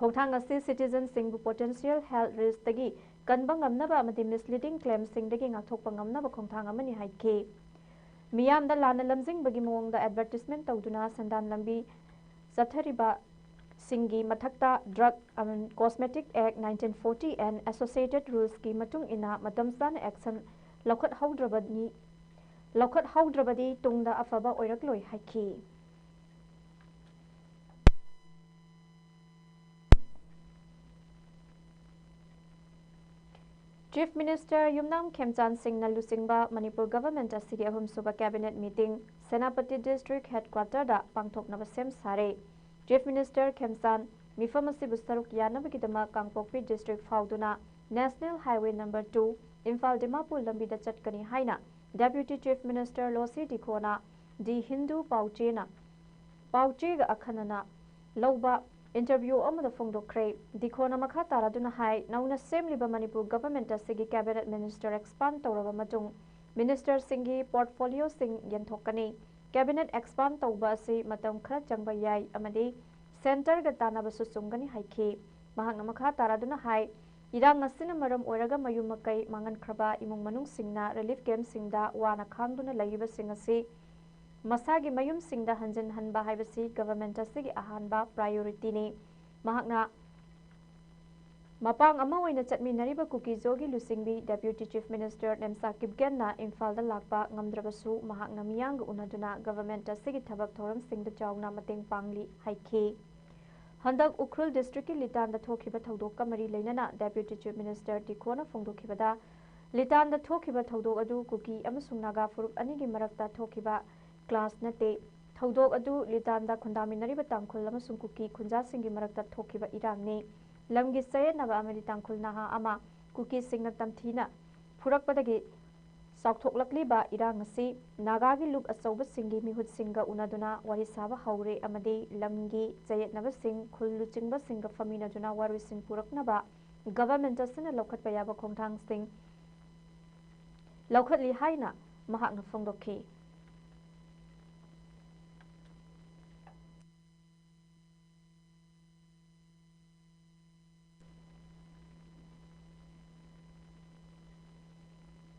ꯈꯣꯡꯊꯥꯡ ꯑꯁꯤ ꯁꯤꯇꯤꯖꯟꯁꯤꯡꯕꯨ ꯄꯣꯇꯦꯟꯁꯤꯌꯦꯜ ꯍꯦꯜꯊ ꯔꯤꯁꯛꯇꯒꯤ ꯀꯟꯕ ꯉꯝꯅꯕ ꯑꯃꯗꯤ ꯃꯤꯁꯂꯤꯗꯤꯡ ꯀ꯭ꯂꯦꯝꯁꯤꯡꯗꯒꯤ ꯉꯥꯛꯊꯣꯛꯄ ꯉꯝꯅꯕ ꯈꯣꯡꯊꯥꯡ ꯑꯃꯅꯤ ꯍꯥꯏꯈꯤ꯫ ꯃꯤꯌꯥꯝꯗ ꯂꯥꯟꯅ ꯂꯝꯖꯤꯡꯕꯒꯤ ꯃꯑꯣꯡꯗ ꯑꯦꯗꯚꯔꯇꯤꯁꯃꯦꯟ ꯇꯧꯗꯨꯅ ꯁꯦꯟꯗꯥꯟ ꯂꯝꯕꯤ ꯆꯠꯊꯔꯤꯕꯁꯤꯡꯒꯤ ꯃꯊꯛꯇ Drug and Cosmetic Act nineteen forty and associated rulesꯀꯤ ꯃꯇꯨꯡ ꯏꯟꯅ ꯃꯇꯝ ꯆꯥꯅ action ꯂꯧꯈꯠꯍꯧꯗ꯭ꯔꯕꯅꯤ, ꯂꯧꯈꯠꯍꯧꯗ꯭ꯔꯕꯗꯤ ꯇꯨꯡꯗ ꯑꯐꯕ ꯑꯣꯏꯔꯛꯂꯣꯏ ꯍꯥꯏꯈꯤ꯫ Chief Minister ꯌꯨꯝꯅꯥꯝ ꯈꯦꯝꯆꯥꯟ ꯁꯤꯡꯅ ꯂꯨꯆꯤꯡꯕ ꯃꯅꯤꯄꯨꯔ government ꯑꯁꯤꯒꯤ ꯑꯍꯨꯝꯁꯨꯕ cabinet meeting ꯁꯦꯅꯥꯄꯇꯤ district headquarterꯗ ꯄꯥꯡꯊꯣꯛꯅꯕ ꯁꯦꯝ ꯁꯥꯔꯦ꯫ Chief Minister ꯈꯦꯝꯆꯥꯟ ꯃꯤꯐꯝ ꯑꯁꯤꯕꯨ ꯁꯔꯨꯛ ꯌꯥꯅꯕꯒꯤꯗꯃꯛ ꯀꯥꯡꯄꯣꯛꯄꯤ district ꯐꯥꯎꯗꯨꯅ National Highway number two Imphal Dimapur ꯂꯝꯕꯤꯗ ꯆꯠꯀꯅꯤ ꯍꯥꯏꯅ Deputy Chief Minister Lucy Dikhona The Hindu ꯄꯥꯎꯆꯦꯅ ꯄꯥꯎꯆꯦꯒ ꯑꯈꯟꯅꯅ ꯂꯧꯕ interview ꯑꯃꯗ ꯐꯣꯡꯗꯣꯛꯈ꯭ꯔꯦ꯫ ꯗꯤꯈꯣꯅ ꯃꯈꯥ ꯇꯥꯔꯗꯨꯅ ꯍꯥꯏ, ꯅꯧꯅ ꯁꯦꯝꯂꯤꯕ ꯃꯅꯤꯄꯨꯔ government ꯑꯁꯤꯒꯤ cabinet minister expand ꯇꯧꯔꯕ ꯃꯇꯨꯡ ministerꯁꯤꯡꯒꯤ portfolioꯁꯤꯡ ꯌꯦꯟꯊꯣꯛꯀꯅꯤ꯫ Cabinet expand ꯇꯧꯕ ꯑꯁꯤ ꯃꯇꯝ ꯈꯔ ꯆꯪꯕ ꯌꯥꯏ ꯑꯃꯗꯤ centreꯒ ꯇꯥꯟꯅꯕꯁꯨ ꯆꯨꯝꯒꯅꯤ ꯍꯥꯏꯈꯤ꯫ ꯃꯍꯥꯛꯅ ꯃꯈꯥ ꯇꯥꯔꯗꯨꯅ ꯍꯥꯏ, ꯏꯔꯥꯡ ꯑꯁꯤꯅ ꯃꯔꯝ ꯑꯣꯏꯔꯒ ꯃꯌꯨꯝ ꯃꯀꯩ ꯃꯥꯡꯍꯟꯈ꯭ꯔꯕ ꯏꯃꯨꯡ ꯃꯅꯨꯡꯁꯤꯡꯅ relief campꯁꯤꯡꯗ ꯋꯥꯅ ꯈꯥꯡꯗꯨꯅ ꯂꯩꯔꯤꯕꯁꯤꯡ ꯑꯁꯤ ꯃꯁꯥꯒꯤ ꯃꯌꯨꯝꯁꯤꯡꯗ ꯍꯟꯖꯤꯟꯍꯟꯕ ꯍꯥꯏꯕꯁꯤ government ꯑꯁꯤꯒꯤ ꯑꯍꯥꯟꯕ priorityꯅꯤ꯫ ꯃꯍꯥꯛꯅ ꯃꯄꯥꯡ ꯑꯃ ꯑꯣꯏꯅ ꯆꯠꯃꯤꯟꯅꯔꯤꯕ ꯀꯨꯀꯤꯖꯣꯒꯤ ꯂꯨꯆꯤꯡꯕꯤ Deputy Chief Minister ꯅꯦꯝꯆꯥ ꯀꯤꯞꯒꯦꯟꯅ ꯏꯝꯐꯥꯜꯗ ꯂꯥꯛꯄ ꯉꯝꯗ꯭ꯔꯕꯁꯨ ꯃꯍꯥꯛꯅ ꯃꯤꯌꯥꯝꯒ ꯎꯅꯗꯨꯅ government ꯑꯁꯤꯒꯤ ꯊꯕꯛ ꯊꯧꯔꯝꯁꯤꯡꯗ ꯆꯥꯎꯅ ꯃꯇꯦꯡ ꯄꯥꯡꯂꯤ ꯍꯥꯏꯈꯤ꯫ ꯍꯟꯗꯛ ꯎꯈ꯭ꯔꯨꯜ districtꯀꯤ ꯂꯤꯇꯥꯟꯗ ꯊꯣꯛꯈꯤꯕ ꯊꯧꯗꯣꯛꯀ ꯃꯔꯤ ꯂꯩꯅꯅ Deputy Chief Minister ꯗꯤꯈꯣꯅ ꯐꯣꯡꯗꯣꯛꯈꯤꯕꯗ, ꯂꯤꯇꯥꯟꯗ ꯊꯣꯛꯈꯤꯕ ꯊꯧꯗꯣꯛ ꯑꯗꯨ ꯀꯨꯀꯤ ꯑꯃꯁꯨꯡ ꯅꯥꯒꯥ ꯐꯨꯔꯨꯞ ꯑꯅꯤꯒꯤ ꯃꯔꯛꯇ ꯊꯣꯛꯈꯤꯕ clash ꯅꯠꯇꯦ꯫ ꯊꯧꯗꯣꯛ ꯑꯗꯨ ꯂꯤꯇꯥꯟꯗ ꯈꯨꯟꯗꯥꯃꯤꯟꯅꯔꯤꯕ ꯇꯥꯡꯈꯨꯜ ꯑꯃꯁꯨꯡ ꯀꯨꯀꯤ ꯈꯨꯟꯖꯥꯁꯤꯡꯒꯤ ꯃꯔꯛꯇ ꯊꯣꯛꯈꯤꯕ ꯏꯔꯥꯡꯅꯤ꯫ ꯂꯝꯒꯤ ꯆꯌꯦꯠꯅꯕ ꯑꯃꯗꯤ ꯇꯥꯡꯈꯨꯜ ꯅꯍꯥ ꯑꯃ ꯀꯨꯀꯤꯁꯤꯡꯅ ꯇꯝꯊꯤꯅ ꯐꯨꯔꯛꯄꯗꯒꯤ ꯆꯥꯎꯊꯣꯛꯂꯛꯂꯤꯕ ꯏꯔꯥꯡ ꯑꯁꯤ ꯅꯥꯒꯥꯒꯤ ꯂꯨꯞ ꯑꯆꯧꯕꯁꯤꯡꯒꯤ ꯃꯤꯍꯨꯠꯁꯤꯡꯒ ꯎꯅꯗꯨꯅ ꯋꯥꯔꯤ ꯁꯥꯕ ꯍꯧꯔꯦ ꯑꯃꯗꯤ ꯂꯝꯒꯤ ꯆꯌꯦꯠꯅꯕꯁꯤꯡ ꯈꯨꯜ ꯂꯨꯆꯤꯡꯕꯁꯤꯡꯒ ꯐꯝꯃꯤꯟꯅꯗꯨꯅ ꯋꯥꯔꯣꯏꯁꯤꯟ ꯄꯨꯔꯛꯅꯕ government ꯑꯁꯤꯅ ꯂꯧꯈꯠꯄ ꯌꯥꯕ ꯈꯣꯡꯊꯥꯡꯁꯤꯡ ꯂꯧꯈꯠꯂꯤ ꯍꯥꯏꯅ ꯃꯍꯥꯛꯅ ꯐꯣꯡꯗꯣꯛꯈꯤ꯫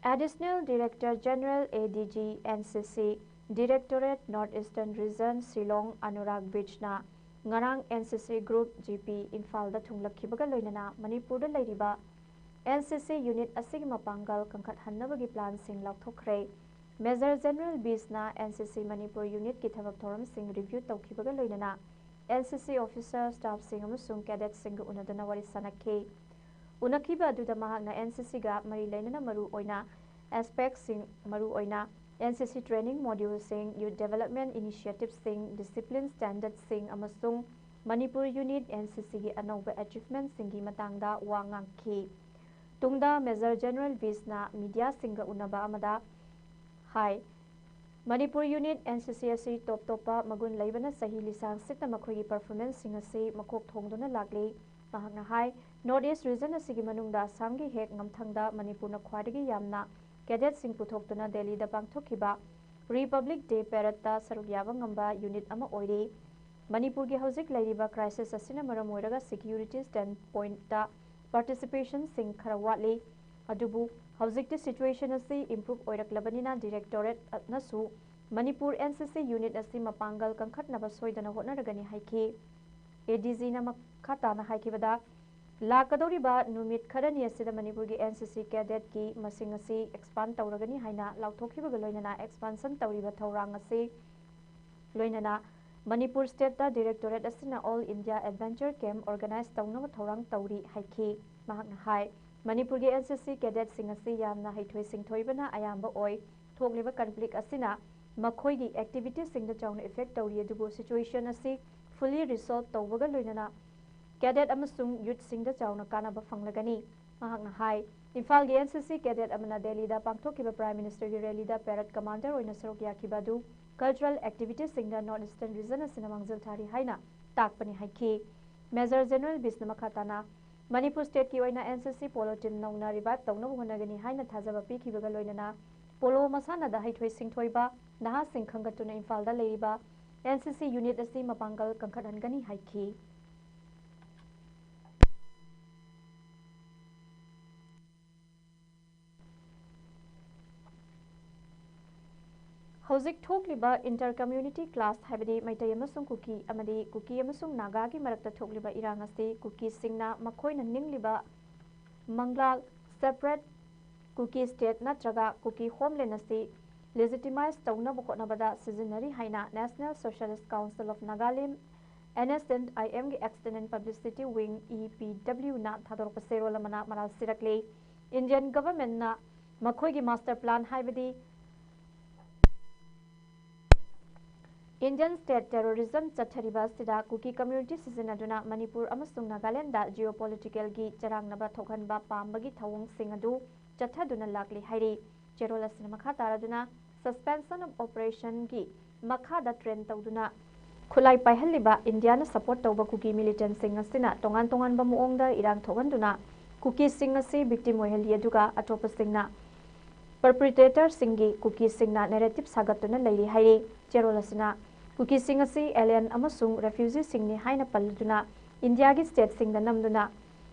Additional Director General, A D G, N C C, Directorate North Eastern Region, Shillong, Anurag Vijna ꯉꯔꯥꯡ N C C Group, G P, ꯏꯝꯐꯥꯜꯗ ꯊꯨꯡꯂꯛꯈꯤꯕꯒ ꯂꯣꯏꯅꯅ ꯃꯅꯤꯄꯨꯔꯗ ꯂꯩꯔꯤꯕ N C C unit ꯑꯁꯤꯒꯤ ꯃꯄꯥꯡꯒꯜ ꯀꯟꯈꯠꯍꯟꯅꯕꯒꯤ planꯁꯤꯡ ꯂꯥꯎꯊꯣꯛꯈ꯭ꯔꯦ꯫ Major General Vijna N C C Manipur unitꯀꯤ ꯊꯕꯛ ꯊꯧꯔꯝꯁꯤꯡ review ꯇꯧꯈꯤꯕꯒ ꯂꯣꯏꯅꯅ N C C officer, staffꯁꯤꯡ ꯑꯃꯁꯨꯡ cadetꯁꯤꯡꯒ ꯎꯅꯗꯨꯅ ꯋꯥꯔꯤ ꯁꯥꯅꯈꯤ꯫ ꯎꯅꯈꯤꯕ ꯑꯗꯨꯗ ꯃꯍꯥꯛꯅ N C Cꯒ ꯃꯔꯤ ꯂꯩꯅꯅ ꯃꯔꯨ ꯑꯣꯏꯅ aspectꯁꯤꯡ, ꯃꯔꯨ ꯑꯣꯏꯅ N C C training moduleꯁꯤꯡ, youth development initiativeꯁꯤꯡ, discipline standardꯁꯤꯡ ꯑꯃꯁꯨꯡ ꯃꯅꯤꯄꯨꯔ unit N C Cꯒꯤ ꯑꯅꯧꯕ achievementꯁꯤꯡꯒꯤ ꯃꯇꯥꯡꯗ ꯋꯥ ꯉꯥꯡꯈꯤ꯫ ꯇꯨꯡꯗ Major General Vijna mediaꯁꯤꯡꯒ ꯎꯅꯕ ꯑꯃꯗ ꯍꯥꯏ꯫ ꯃꯅꯤꯄꯨꯔ ꯌꯨꯅꯤꯠ ꯑꯦꯟ ꯁꯤ ꯁꯤ ꯑꯁꯤ ꯇꯣꯞ ꯇꯣꯞꯄ ꯃꯒꯨꯟ ꯂꯩꯕꯅ ꯆꯍꯤ ꯂꯤꯁꯥꯡ ꯁꯤꯠꯅ ꯃꯈꯣꯏꯒꯤ ꯄꯔꯐꯣꯔꯃꯦꯟꯁꯁꯤꯡ ꯑꯁꯤ ꯃꯀꯣꯛ ꯊꯣꯡꯗꯨꯅ ꯂꯥꯛꯂꯤ꯫ ꯃꯍꯥꯛꯅ ꯍꯥꯏ, ꯅꯣꯔꯠ ꯏꯁ ꯔꯤꯖꯟ ꯑꯁꯤꯒꯤ ꯃꯅꯨꯡꯗ ꯑꯁꯥꯝꯒꯤ ꯍꯦꯛ ꯉꯝꯊꯪꯗ ꯃꯅꯤꯄꯨꯔꯅ ꯈ꯭ꯋꯥꯏꯗꯒꯤ ꯌꯥꯝꯅ ꯀꯦꯗꯦꯠꯁꯤꯡ ꯄꯨꯊꯣꯛꯇꯨꯅ ꯗꯦꯜꯂꯤꯗ ꯄꯥꯡꯊꯣꯛꯈꯤꯕ ꯔꯤꯄꯕ꯭ꯂꯤꯛ ꯗꯦ ꯄꯦꯔꯦꯗꯇ ꯁꯔꯨꯛ ꯌꯥꯕ ꯉꯝꯕ ꯌꯨꯅꯤꯠ ꯑꯃ ꯑꯣꯏꯔꯤ꯫ ꯃꯅꯤꯄꯨꯔꯒꯤ ꯍꯧꯖꯤꯛ ꯂꯩꯔꯤꯕ ꯀ꯭ꯔꯥꯏꯁꯤꯁ ꯑꯁꯤꯅ ꯃꯔꯝ ꯑꯣꯏꯔꯒ ꯁꯦꯀ꯭ꯌꯨꯔꯤꯇꯤ ꯁ꯭ꯇꯦꯟ ꯄꯣꯏꯟꯠꯇ ꯄꯥꯔꯇꯤꯁꯤꯄꯦꯁꯟꯁꯤꯡ ꯈꯔ ꯋꯥꯠꯂꯤ꯫ ꯑꯗꯨꯕꯨ ꯍꯧꯖꯤꯛꯇꯤ ꯁꯤꯆꯨꯋꯦꯁꯟ ꯑꯁꯤ ꯏꯝꯄ꯭ꯔꯨꯚ ꯑꯣꯏꯔꯛꯂꯕꯅꯤꯅ ꯗꯤꯔꯦꯛꯇꯣꯔꯦꯠꯅꯁꯨ ꯃꯅꯤꯄꯨꯔ ꯑꯦꯟ ꯁꯤ ꯁꯤ ꯌꯨꯅꯤꯠ ꯑꯁꯤ ꯃꯄꯥꯡꯒꯜ ꯀꯟꯈꯠꯅꯕ ꯁꯣꯏꯗꯅ ꯍꯣꯠꯅꯔꯒꯅꯤ ꯍꯥꯏꯈꯤ꯫ ꯑꯦ ꯗꯤ ꯖꯤꯅ ꯃꯈꯥ ꯇꯥꯅ ꯍꯥꯏꯈꯤꯕꯗ, ꯂꯥꯛꯀꯗꯧꯔꯤꯕ ꯅꯨꯃꯤꯠ ꯈꯔꯅꯤ ꯑꯁꯤꯗ ꯃꯅꯤꯄꯨꯔꯒꯤ ꯑꯦꯟ ꯁꯤ ꯁꯤ ꯀꯦꯗꯦꯠꯀꯤ ꯃꯁꯤꯡ ꯑꯁꯤ ꯑꯦꯛꯁꯄꯥꯟ ꯇꯧꯔꯒꯅꯤ ꯍꯥꯏꯅ ꯂꯥꯎꯊꯣꯛꯈꯤꯕꯒ ꯂꯣꯏꯅꯅ ꯑꯦꯛꯁꯄꯥꯟꯁꯟ ꯇꯧꯔꯤꯕ ꯊꯧꯔꯥꯡ ꯑꯁꯤ ꯂꯣꯏꯅꯅ ꯃꯅꯤꯄꯨꯔ ꯁ꯭ꯇꯦꯠꯇ ꯗꯤꯔꯦꯛꯇꯣꯔꯦꯠ ꯑꯁꯤꯅ all India adventure camp organise ꯇꯧꯅꯕ ꯊꯧꯔꯥꯡ ꯇꯧꯔꯤ ꯍꯥꯏꯈꯤ꯫ ꯃꯍꯥꯛꯅ ꯍꯥꯏ, ꯃꯅꯤꯄꯨꯔꯒꯤ ꯑꯦꯟ ꯁꯤ ꯁꯤ ꯀꯦꯗꯦꯠꯁꯤꯡ ꯑꯁꯤ ꯌꯥꯝꯅ ꯍꯩꯊꯣꯏ ꯁꯤꯡꯊꯣꯏꯕꯅ ꯑꯌꯥꯝꯕ ꯑꯣꯏ꯫ ꯊꯣꯛꯂꯤꯕ ꯀꯟꯐ꯭ꯂꯤꯛ ꯑꯁꯤꯅ ꯃꯈꯣꯏꯒꯤ ꯑꯦꯛꯇꯤꯚꯤꯇꯤꯁꯁꯤꯡꯗ ꯆꯥꯎꯅ ꯏꯐꯦꯛ ꯇꯧꯔꯤ, ꯑꯗꯨꯕꯨ ꯁꯤꯆꯨꯋꯦꯁꯟ ꯑꯁꯤ ꯐꯨꯜꯂꯤ ꯔꯤꯁꯣꯜꯚ ꯇꯧꯕꯒ ꯂꯣꯏꯅꯅ ꯀꯦꯗꯦꯠ ꯑꯃꯁꯨꯡ ꯌꯨꯠꯁꯤꯡꯗ ꯆꯥꯎꯅ ꯀꯥꯟꯅꯕ ꯐꯪꯂꯒꯅꯤ꯫ ꯃꯍꯥꯛꯅ ꯍꯥꯏ, ꯏꯝꯐꯥꯜꯒꯤ ꯑꯦꯟ ꯁꯤ ꯁꯤ ꯀꯦꯗꯦꯠ ꯑꯃꯅ ꯗꯦꯜꯂꯤꯗ ꯄꯥꯡꯊꯣꯛꯈꯤꯕ ꯄ꯭ꯔꯥꯏꯝ ꯃꯤꯅꯤꯁꯇꯔꯒꯤ ꯔꯦꯂꯤꯗ ꯄꯦꯔꯦꯗ ꯀꯃꯥꯟꯗꯔ ꯑꯣꯏꯅ ꯁꯔꯨꯛ ꯌꯥꯈꯤꯕ ꯑꯗꯨ ꯀꯜꯆꯔꯦꯜ ꯑꯦꯛꯇꯤꯚꯤꯇꯤꯁꯁꯤꯡꯗ ꯅꯣꯔꯠ ꯏꯁꯇꯔꯟ ꯔꯤꯖꯟ ꯑꯁꯤꯅ ꯃꯥꯡꯖꯤꯜ ꯊꯥꯔꯤ ꯍꯥꯏꯅ ꯇꯥꯛꯄꯅꯤ ꯍꯥꯏꯈꯤ꯫ ꯃꯦꯖꯔ ꯖꯦꯅꯔꯦꯜ ꯕꯤꯁꯅ ꯃꯈꯥ ꯇꯥꯅ, ꯃꯅꯤꯄꯨꯔ ꯁ꯭ꯇꯦꯠꯀꯤ ꯑꯣꯏꯅ ꯑꯦꯟ ꯁꯤ ꯁꯤ ꯄꯣꯂꯣ ꯇꯤꯝ ꯅꯧꯅ ꯔꯤꯚꯥꯏꯚ ꯇꯧꯅꯕ ꯍꯣꯠꯅꯒꯅꯤ ꯍꯥꯏꯅ ꯊꯥꯖꯕ ꯄꯤꯈꯤꯕꯒ ꯂꯣꯏꯅꯅ ꯄꯣꯂꯣ ꯃꯁꯥꯟꯅꯗ ꯍꯩꯊꯣꯏ ꯁꯤꯡꯊꯣꯏꯕ ꯅꯍꯥꯁꯤꯡ ꯈꯟꯒꯠꯇꯨꯅ ꯏꯝꯐꯥꯜꯗ ꯂꯩꯔꯤꯕ ꯑꯦꯟ ꯁꯤ ꯁꯤ ꯌꯨꯅꯤꯠ ꯑꯁꯤ ꯃꯄꯥꯡꯒꯜ ꯀꯟꯈꯠꯍꯟꯒꯅꯤ ꯍꯥꯏꯈꯤ꯫ ꯍꯧꯖꯤꯛ ꯊꯣꯛꯂꯤꯕ ꯏꯟꯇꯔ ꯀꯝꯃ꯭ꯌꯨꯅꯤꯇꯤ ꯀ꯭ꯂꯥꯁ, ꯍꯥꯏꯕꯗꯤ ꯃꯩꯇꯩ ꯑꯃꯁꯨꯡ ꯀꯨꯀꯤ ꯑꯃꯗꯤ ꯀꯨꯀꯤ ꯑꯃꯁꯨꯡ ꯅꯥꯒꯥꯒꯤ ꯃꯔꯛꯇ ꯊꯣꯛꯂꯤꯕ ꯏꯔꯥꯡ ꯑꯁꯤ ꯀꯨꯀꯤꯁꯤꯡꯅ ꯃꯈꯣꯏꯅ ꯅꯤꯡꯂꯤꯕ ꯃꯪꯂꯥ, ꯁꯦꯄꯔꯦꯠ ꯀꯨꯀꯤ ꯁ꯭ꯇꯦꯠ ꯅꯠꯇ꯭ꯔꯒ ꯀꯨꯀꯤ ꯍꯣꯝꯂꯦꯟ ꯑꯁꯤ ꯂꯦꯖꯤꯇꯤꯃꯥꯏꯖ ꯇꯧꯅꯕ ꯍꯣꯠꯅꯕꯗ ꯁꯤꯖꯤꯟꯅꯔꯤ ꯍꯥꯏꯅ National Socialist Council of Nagaland, N S N I M ꯒꯤ External Publicity Wing, E P W ꯅ ꯊꯥꯗꯣꯔꯛꯄ ꯆꯦꯔꯣꯜ ꯑꯃꯅ ꯃꯔꯥꯜ ꯁꯤꯔꯛꯂꯤ꯫ ꯏꯟꯗꯤꯌꯟ ꯒꯚꯔꯟꯃꯦꯟꯠꯅ ꯃꯈꯣꯏꯒꯤ ꯃꯥꯁꯇꯔ ꯄ꯭ꯂꯥꯟ, ꯍꯥꯏꯕꯗꯤ ꯏꯟꯗꯤꯌꯟ ꯁ꯭ꯇꯦꯠ ꯇꯦꯔꯣꯔꯤꯖꯝ ꯆꯠꯊꯔꯤꯕ ꯑꯁꯤꯗ ꯀꯨꯀꯤ ꯀꯝꯃ꯭ꯌꯨꯅꯤꯇꯤ ꯁꯤꯖꯤꯟꯅꯗꯨꯅ ꯃꯅꯤꯄꯨꯔ ꯑꯃꯁꯨꯡ ꯅꯥꯒꯥꯂꯦꯟꯗ ꯖꯤꯑꯣꯄꯣꯂꯤꯇꯤꯀꯦꯜꯒꯤ ꯆꯔꯥꯡꯅꯕ ꯊꯣꯛꯍꯟꯕ ꯄꯥꯝꯕꯒꯤ ꯊꯧꯑꯣꯡꯁꯤꯡ ꯑꯗꯨ ꯆꯠꯊꯗꯨꯅ ꯂꯥꯛꯂꯤ ꯍꯥꯏꯔꯤ꯫ ꯆꯦꯔꯣꯜ ꯑꯁꯤꯅ ꯃꯈꯥ ꯇꯥꯔꯗꯨꯅ, suspension of operationꯒꯤ ꯃꯈꯥꯗ ꯇ꯭ꯔꯦꯟ ꯇꯧꯗꯨꯅ ꯈꯨꯠꯂꯥꯏ ꯄꯥꯏꯍꯜꯂꯤꯕ ꯏꯟꯗꯤꯌꯥꯅ ꯁꯄꯣꯔꯠ ꯇꯧꯕ ꯀꯨꯀꯤ ꯃꯤꯂꯤꯇꯦꯟꯁꯤꯡ ꯑꯁꯤꯅ ꯇꯣꯉꯥꯟ ꯇꯣꯉꯥꯟꯕ ꯃꯑꯣꯡꯗ ꯏꯔꯥꯡ ꯊꯣꯛꯍꯟꯗꯨꯅ ꯀꯨꯀꯤꯁꯤꯡ ꯑꯁꯤ ꯚꯤꯛꯇꯤꯝ ꯑꯣꯏꯍꯜꯂꯤ, ꯑꯗꯨꯒ ꯑꯇꯣꯞꯄꯁꯤꯡꯅ, ꯄꯔꯄꯤꯇ꯭ꯔꯦꯇꯔꯁꯤꯡꯒꯤ ꯀꯨꯀꯤꯁꯤꯡꯅ ꯅꯦꯔꯦꯇꯤꯞ ꯁꯥꯒꯠꯇꯨꯅ ꯂꯩꯔꯤ ꯍꯥꯏꯔꯤ꯫ ꯆꯦꯔꯣꯜ ꯑꯁꯤꯅ ꯀꯨꯀꯤꯁꯤꯡ ꯑꯁꯤ ꯑꯦꯂꯤꯌꯟ ꯑꯃꯁꯨꯡ ꯔꯦꯐ꯭ꯌꯨꯖꯤꯁꯤꯡꯅꯤ ꯍꯥꯏꯅ ꯄꯜꯂꯗꯨꯅ ꯏꯟꯗꯤꯌꯥꯒꯤ ꯁ꯭ꯇꯦꯠꯁꯤꯡꯗ ꯅꯝꯗꯨꯅ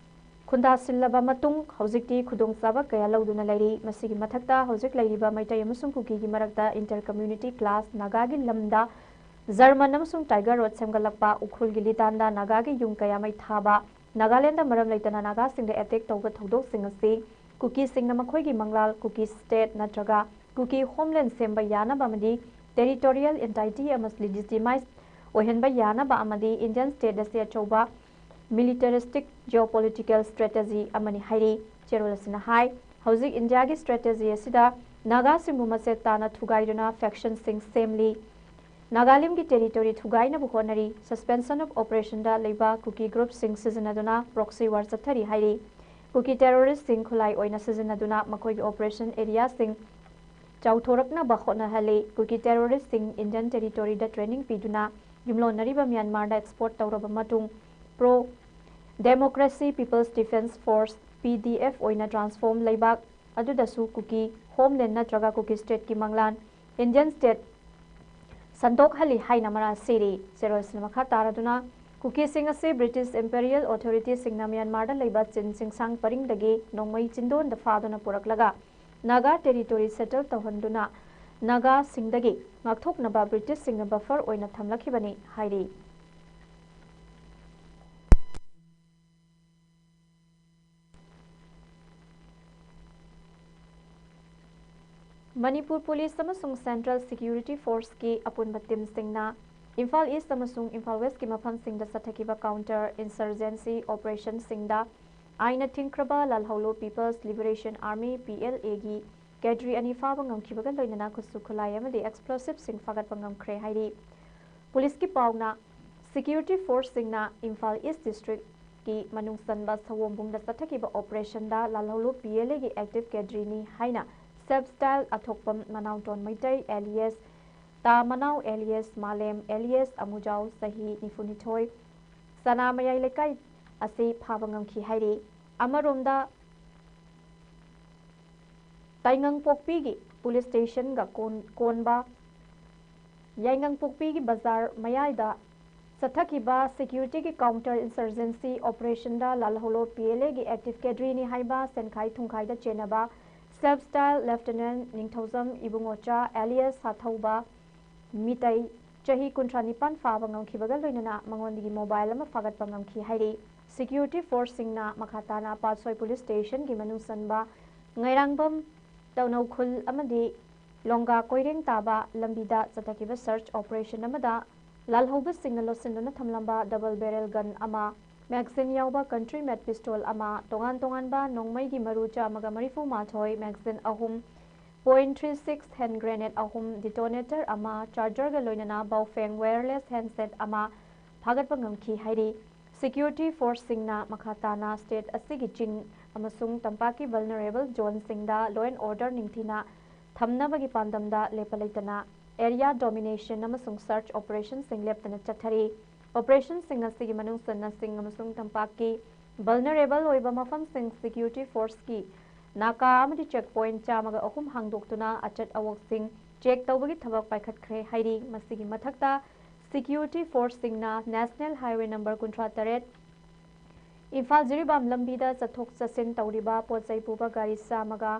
ꯈꯨꯟꯗꯥꯁꯤꯜꯂꯕ ꯃꯇꯨꯡ ꯍꯧꯖꯤꯛꯇꯤ ꯈꯨꯗꯣꯡꯆꯥꯕ ꯀꯌꯥ ꯂꯧꯗꯨꯅ ꯂꯩꯔꯤ꯫ ꯃꯁꯤꯒꯤ ꯃꯊꯛꯇ ꯍꯧꯖꯤꯛ ꯂꯩꯔꯤꯕ ꯃꯩꯇꯩ ꯑꯃꯁꯨꯡ ꯀꯨꯀꯤꯒꯤ ꯃꯔꯛꯇ ꯏꯟꯇꯔ ꯀꯝꯃ꯭ꯌꯨꯅꯤꯇꯤ ꯀ꯭ꯂꯥꯁ, ꯅꯥꯒꯥꯒꯤ ꯂꯝꯗ ꯖꯔꯃꯟ ꯑꯃꯁꯨꯡ ꯇꯥꯏꯒꯔ ꯔꯣꯠ ꯁꯦꯝꯒꯠꯂꯛꯄ, ꯎꯈ꯭ꯔꯨꯜꯒꯤ ꯂꯤꯇꯥꯟꯗ ꯅꯥꯒꯥꯒꯤ ꯌꯨꯝ ꯀꯌꯥ ꯃꯩ ꯊꯥꯕ, ꯅꯥꯒꯥꯂꯦꯟꯗ ꯃꯔꯝ ꯂꯩꯇꯅ ꯅꯥꯒꯥꯁꯤꯡꯗ ꯑꯦꯇꯦꯛ ꯇꯧꯕ ꯊꯧꯗꯣꯛꯁꯤꯡ ꯑꯁꯤ ꯀꯨꯀꯤꯁꯤꯡꯅ ꯃꯈꯣꯏꯒꯤ ꯃꯪꯂꯥꯜ ꯀꯨꯀꯤ ꯁ꯭ꯇꯦꯠ ꯅꯠꯇ꯭ꯔꯒ ꯀꯨꯀꯤ ꯍꯣꯝꯂꯦꯟ ꯁꯦꯝꯕ ꯌꯥꯅꯕ ꯑꯃꯗꯤ ꯇꯦꯔꯤꯇꯣꯔꯤꯌꯦꯜ ꯏꯟꯇꯥꯏꯇꯤ ꯑꯃꯁꯨꯡ ꯂꯤꯖꯤꯇꯤꯃꯥꯏꯖ ꯑꯣꯏꯍꯟꯕ ꯌꯥꯅꯕ ꯑꯃꯗꯤ ꯏꯟꯗꯤꯌꯟ ꯁ꯭ꯇꯦꯠ ꯑꯁꯤ ꯑꯆꯧꯕ ꯃꯤꯂꯤꯇꯔꯤꯁꯇꯤꯛ ꯖꯤꯑꯣꯄꯣꯂꯤꯇꯤꯀꯦꯜ ꯁ꯭ꯇ꯭ꯔꯦꯇꯦꯖꯤ ꯑꯃꯅꯤ ꯍꯥꯏꯔꯤ꯫ ꯆꯦꯔꯣꯜ ꯑꯁꯤꯅ ꯍꯥꯏ, ꯍꯧꯖꯤꯛ ꯏꯟꯗꯤꯌꯥꯒꯤ ꯁ꯭ꯇ꯭ꯔꯦꯇꯦꯖꯤ ꯑꯁꯤꯗ ꯅꯥꯒꯥꯁꯤꯡꯕꯨ ꯃꯆꯦꯠ ꯇꯥꯅ ꯊꯨꯒꯥꯏꯗꯨꯅ ꯐꯦꯛꯁꯟꯁꯤꯡ ꯁꯦꯝꯂꯤ, ꯅꯥꯒꯥꯂꯦꯟꯒꯤ ꯇꯦꯔꯤꯇꯣꯔꯤ ꯊꯨꯒꯥꯏꯅꯕ ꯍꯣꯠꯅꯔꯤ, ꯁꯁꯄꯦꯟꯁꯟ ꯑꯣꯐ ꯑꯣꯄꯔꯦꯁꯟꯗ ꯂꯩꯕ ꯀꯨꯀꯤ ꯒ꯭ꯔꯨꯞꯁꯤꯡ ꯁꯤꯖꯤꯟꯅꯗꯨꯅ ꯄ꯭ꯔꯣꯛꯁꯤ ꯋꯥꯔ ꯆꯠꯊꯔꯤ ꯍꯥꯏꯔꯤ꯫ ꯀꯨꯀꯤ ꯇꯦꯔꯣꯔꯤꯁ꯭ꯠꯁꯤꯡ ꯈꯨꯠꯂꯥꯏ ꯑꯣꯏꯅ ꯁꯤꯖꯤꯟꯅꯗꯨꯅ ꯃꯈꯣꯏꯒꯤ ꯑꯣꯄꯔꯦꯁꯟ ꯑꯦꯔꯤꯌꯥꯁꯤꯡ ꯆꯥꯎꯊꯣꯔꯛꯅꯕ ꯍꯣꯠꯅꯍꯜꯂꯤ꯫ ꯀꯨꯀꯤ ꯇꯦꯔꯣꯔꯤꯁ꯭ꯠꯁꯤꯡ ꯏꯟꯗꯤꯌꯟ ꯇꯦꯔꯤꯇꯣꯔꯤꯗ ꯇ꯭ꯔꯦꯅꯤꯡ ꯄꯤꯗꯨꯅ ꯌꯨꯝꯂꯣꯟꯅꯔꯤꯕ ꯃ꯭ꯌꯥꯟꯃꯥꯔꯗ ꯑꯦꯛꯁꯄꯣꯔꯠ ꯇꯧꯔꯕ ꯃꯇꯨꯡ, pro democracy people's defence force, P D F, ꯑꯣꯏꯅ ꯇ꯭ꯔꯥꯟꯁꯐꯣꯔꯝ, ꯂꯩꯕꯥꯛ ꯑꯗꯨꯗꯁꯨ ꯀꯨꯀꯤ ꯍꯣꯝꯂꯦꯟ ꯅꯠꯇ꯭ꯔꯒ ꯀꯨꯀꯤ ꯁ꯭ꯇꯦꯠꯀꯤ ꯃꯪꯂꯥꯟ, ꯏꯟꯗꯤꯌꯟ ꯁ꯭ꯇꯦꯠ, ꯁꯟꯗꯣꯛꯍꯜꯂꯤ ꯍꯥꯏꯅ ꯃꯔꯥꯜ ꯁꯤꯔꯤ꯫ ꯆꯦꯔꯣꯜꯁꯤꯅ ꯃꯈꯥ ꯇꯥꯔꯗꯨꯅ, ꯀꯨꯀꯤꯁꯤꯡ ꯑꯁꯤ ꯕ꯭ꯔꯤꯇꯤꯁ ꯏꯝꯄꯦꯔꯤꯌꯦꯜ ꯑꯣꯊꯣꯔꯤꯇꯤꯁꯤꯡꯅ ꯃ꯭ꯌꯥꯟꯃꯥꯔꯗ ꯂꯩꯕ ꯆꯤꯟ ꯆꯤꯡꯁꯥꯡ ꯄꯔꯤꯡꯗꯒꯤ ꯅꯣꯡꯃꯩ ꯆꯤꯟꯗꯣꯟꯗ ꯐꯥꯗꯨꯅ ꯄꯨꯔꯛꯂꯒ ꯅꯥꯒꯥ ꯇꯦꯔꯤꯇꯣꯔꯤ ꯁꯦꯇꯜ ꯇꯧꯍꯟꯗꯨꯅ ꯅꯥꯒꯥꯁꯤꯡꯗꯒꯤ ꯉꯥꯛꯊꯣꯛꯅꯕ ꯕ꯭ꯔꯤꯇꯤꯁꯁꯤꯡꯅ ꯕꯐꯔ ꯑꯣꯏꯅ ꯊꯝꯂꯛꯈꯤꯕꯅꯤ ꯍꯥꯏꯔꯤ꯫ ꯃꯅꯤꯄꯨꯔ ꯄꯨꯂꯤꯁ ꯑꯃꯁꯨꯡ ꯁꯦꯟꯇ꯭ꯔꯦꯜ ꯁꯦꯀ꯭ꯌꯨꯔꯤꯇꯤ ꯐꯣꯔꯁꯀꯤ ꯑꯄꯨꯟꯕ ꯇꯤꯝꯁꯤꯡꯅ ꯏꯝꯐꯥꯜ ꯏꯁ꯭ꯠ ꯑꯃꯁꯨꯡ ꯏꯝꯐꯥꯜ ꯋꯦꯁ꯭ꯠꯀꯤ ꯃꯐꯝꯁꯤꯡꯗ ꯆꯠꯊꯈꯤꯕ ꯀꯥꯎꯟꯇꯔ ꯏꯟꯁꯔꯖꯦꯟꯁꯤ ꯑꯣꯄꯔꯦꯁꯟꯁꯤꯡꯗ ꯑꯥꯏꯟꯅ ꯊꯤꯡꯈ꯭ꯔꯕ ꯂꯥꯜꯍꯧꯂꯨꯞ people's liberation army, P L ꯑꯦꯒꯤ, ꯀꯦꯗ꯭ꯔꯤ ꯑꯅꯤ ꯐꯥꯕ ꯉꯝꯈꯤꯕꯒ ꯂꯣꯏꯅꯅ ꯈꯨꯠꯁꯨ ꯈꯨꯠꯂꯥꯏ ꯑꯃꯗꯤ ꯑꯦꯛꯁꯄ꯭ꯂꯣꯁꯤꯚꯁꯤꯡ ꯐꯥꯒꯠꯄ ꯉꯝꯈ꯭ꯔꯦ ꯍꯥꯏꯔꯤ꯫ ꯄꯨꯂꯤꯁꯀꯤ ꯄꯥꯎꯅ, ꯁꯦꯀ꯭ꯌꯨꯔꯤꯇꯤ ꯐꯣꯔꯁꯁꯤꯡꯅ ꯏꯝꯐꯥꯜ ꯏꯁ꯭ꯠ ꯗꯤꯁꯇ꯭ꯔꯤꯛꯀꯤ ꯃꯅꯨꯡ ꯆꯟꯕ ꯁꯑꯣꯝꯕꯨꯡꯗ ꯆꯠꯊꯈꯤꯕ ꯑꯣꯄꯔꯦꯁꯟꯗ ꯂꯥꯜꯍꯧꯂꯨꯞ ꯄꯤ ꯑꯦꯜ ꯑꯦꯒꯤ ꯑꯦꯛꯇꯤꯚ ꯀꯦꯗ꯭ꯔꯤꯅꯤ ꯍꯥꯏꯅ Self style ꯑꯊꯣꯛꯄꯝ ꯃꯅꯥꯎꯇꯣꯟ ꯃꯩꯇꯩ alias ꯇꯥ ꯃꯅꯥꯎ alias ꯃꯥꯂꯦꯝ alias ꯑꯃꯨꯖꯥꯎ ꯆꯍꯤ ꯅꯤꯐꯨꯅꯤꯊꯣꯏ ꯁꯅꯥꯃꯌꯥꯏ ꯂꯩꯀꯥꯏ ꯑꯁꯤ ꯐꯥꯕ ꯉꯝꯈꯤ ꯍꯥꯏꯔꯤ꯫ ꯑꯃꯔꯣꯝꯗ ꯇꯥꯏꯉꯪꯄꯣꯛꯄꯤꯒꯤ police stationꯒ ꯀꯣꯟ-, ꯀꯣꯟꯕ ꯌꯥꯏꯉꯪꯄꯣꯛꯄꯤꯒꯤ ꯕꯖꯥꯔ ꯃꯌꯥꯏꯗ ꯆꯠꯊꯈꯤꯕ securityꯒꯤ counter insurgency operationꯗ ꯂꯥꯜꯍꯧꯂꯣ PLAꯒꯤ active cadreꯅꯤ ꯍꯥꯏꯕ ꯁꯦꯟꯈꯥꯏ ꯊꯨꯝꯈꯥꯏꯗ ꯆꯦꯟꯅꯕ self style Lieutenant ꯅꯤꯡꯊꯧꯖꯝ ꯏꯕꯨꯡꯉꯣꯆꯥ alias ꯁꯥꯊꯧꯕ ꯃꯤꯇꯩ ꯆꯍꯤ ꯀꯨꯟꯊ꯭ꯔꯥ ꯅꯤꯄꯥꯟ ꯐꯥꯕ ꯉꯝꯈꯤꯕꯒ ꯂꯣꯏꯅꯅ ꯃꯉꯣꯟꯗꯒꯤ mobile ꯑꯃ ꯐꯥꯒꯠꯄ ꯉꯝꯈꯤ ꯍꯥꯏꯔꯤ꯫ Security forceꯁꯤꯡꯅ ꯃꯈꯥ ꯇꯥꯅ ꯄꯥꯠꯁꯣꯏ police stationꯒꯤ ꯃꯅꯨꯡ ꯆꯟꯕ ꯉꯩꯔꯥꯡꯕꯝ, ꯇꯧꯅꯧꯈꯨꯜ ꯑꯃꯗꯤ ꯂꯣꯡꯒꯥ ꯀꯣꯏꯔꯦꯡ ꯇꯥꯕ ꯂꯝꯕꯤꯗ ꯆꯠꯊꯈꯤꯕ search operation ꯑꯃꯗ ꯂꯥꯜꯍꯧꯕꯁꯤꯡꯅ ꯂꯣꯠꯁꯤꯟꯗꯨꯅ ꯊꯝꯂꯝꯕ double barrel gun ꯑꯃ, magazine ꯌꯥꯎꯕ country made pistol ꯑꯃ, ꯇꯣꯉꯥꯟ ꯇꯣꯉꯥꯟꯕ ꯅꯣꯡꯃꯩꯒꯤ ꯃꯔꯨ ꯆꯥꯝꯃꯒ ꯃꯔꯤꯐꯨ ꯃꯥꯊꯣꯏ, magazine ꯑꯍꯨꯝ, point three six hand grenade ꯑꯍꯨꯝ, detonator ꯑꯃ, chargerꯒ ꯂꯣꯏꯅꯅ Baofeng wireless handset ꯑꯃ ꯐꯥꯒꯠꯄ ꯉꯝꯈꯤ ꯍꯥꯏꯔꯤ꯫ Security forceꯁꯤꯡꯅ ꯃꯈꯥ ꯇꯥꯅ state ꯑꯁꯤꯒꯤ ꯆꯤꯡ ꯑꯃꯁꯨꯡ ꯇꯝꯄꯥꯛꯀꯤ vulnerable zoneꯁꯤꯡꯗ law and order ꯅꯤꯡꯊꯤꯅ ꯊꯝꯅꯕꯒꯤ ꯄꯥꯟꯗꯝꯗ ꯂꯦꯞꯄ ꯂꯩꯇꯅ area domination ꯑꯃꯁꯨꯡ search operationꯁꯤꯡ ꯂꯦꯞꯇꯅ ꯆꯠꯊꯔꯤ꯫ Operationꯁꯤꯡ ꯑꯁꯤꯒꯤ ꯃꯅꯨꯡ ꯆꯟꯅ ꯆꯤꯡ ꯑꯃꯁꯨꯡ ꯇꯝꯄꯥꯛꯀꯤ vulnerable ꯑꯣꯏꯕ ꯃꯐꯝꯁꯤꯡ security forceꯀꯤ ꯅꯥꯀꯥ ꯑꯃꯗꯤ check point ꯆꯥꯝꯃꯒ ꯑꯍꯨꯝ ꯍꯥꯡꯗꯣꯛꯇꯨꯅ ꯑꯆꯠ ꯑꯋꯣꯛꯁꯤꯡ check ꯇꯧꯕꯒꯤ ꯊꯕꯛ ꯄꯥꯏꯈꯠꯈ꯭ꯔꯦ ꯍꯥꯏꯔꯤ꯫ ꯃꯁꯤꯒꯤ ꯃꯊꯛꯇ security forceꯁꯤꯡꯅ National Highway number ꯀꯨꯟꯊ꯭ꯔꯥ ꯇꯔꯦꯠ, ꯏꯝꯐꯥꯜ ꯖꯤꯔꯤꯕꯥꯝ ꯂꯝꯕꯤꯗ ꯆꯠꯊꯣꯛ ꯆꯠꯁꯤꯟ ꯇꯧꯔꯤꯕ ꯄꯣꯠ ꯆꯩ ꯄꯨꯕ ꯒꯥꯔꯤ ꯆꯥꯝꯃꯒ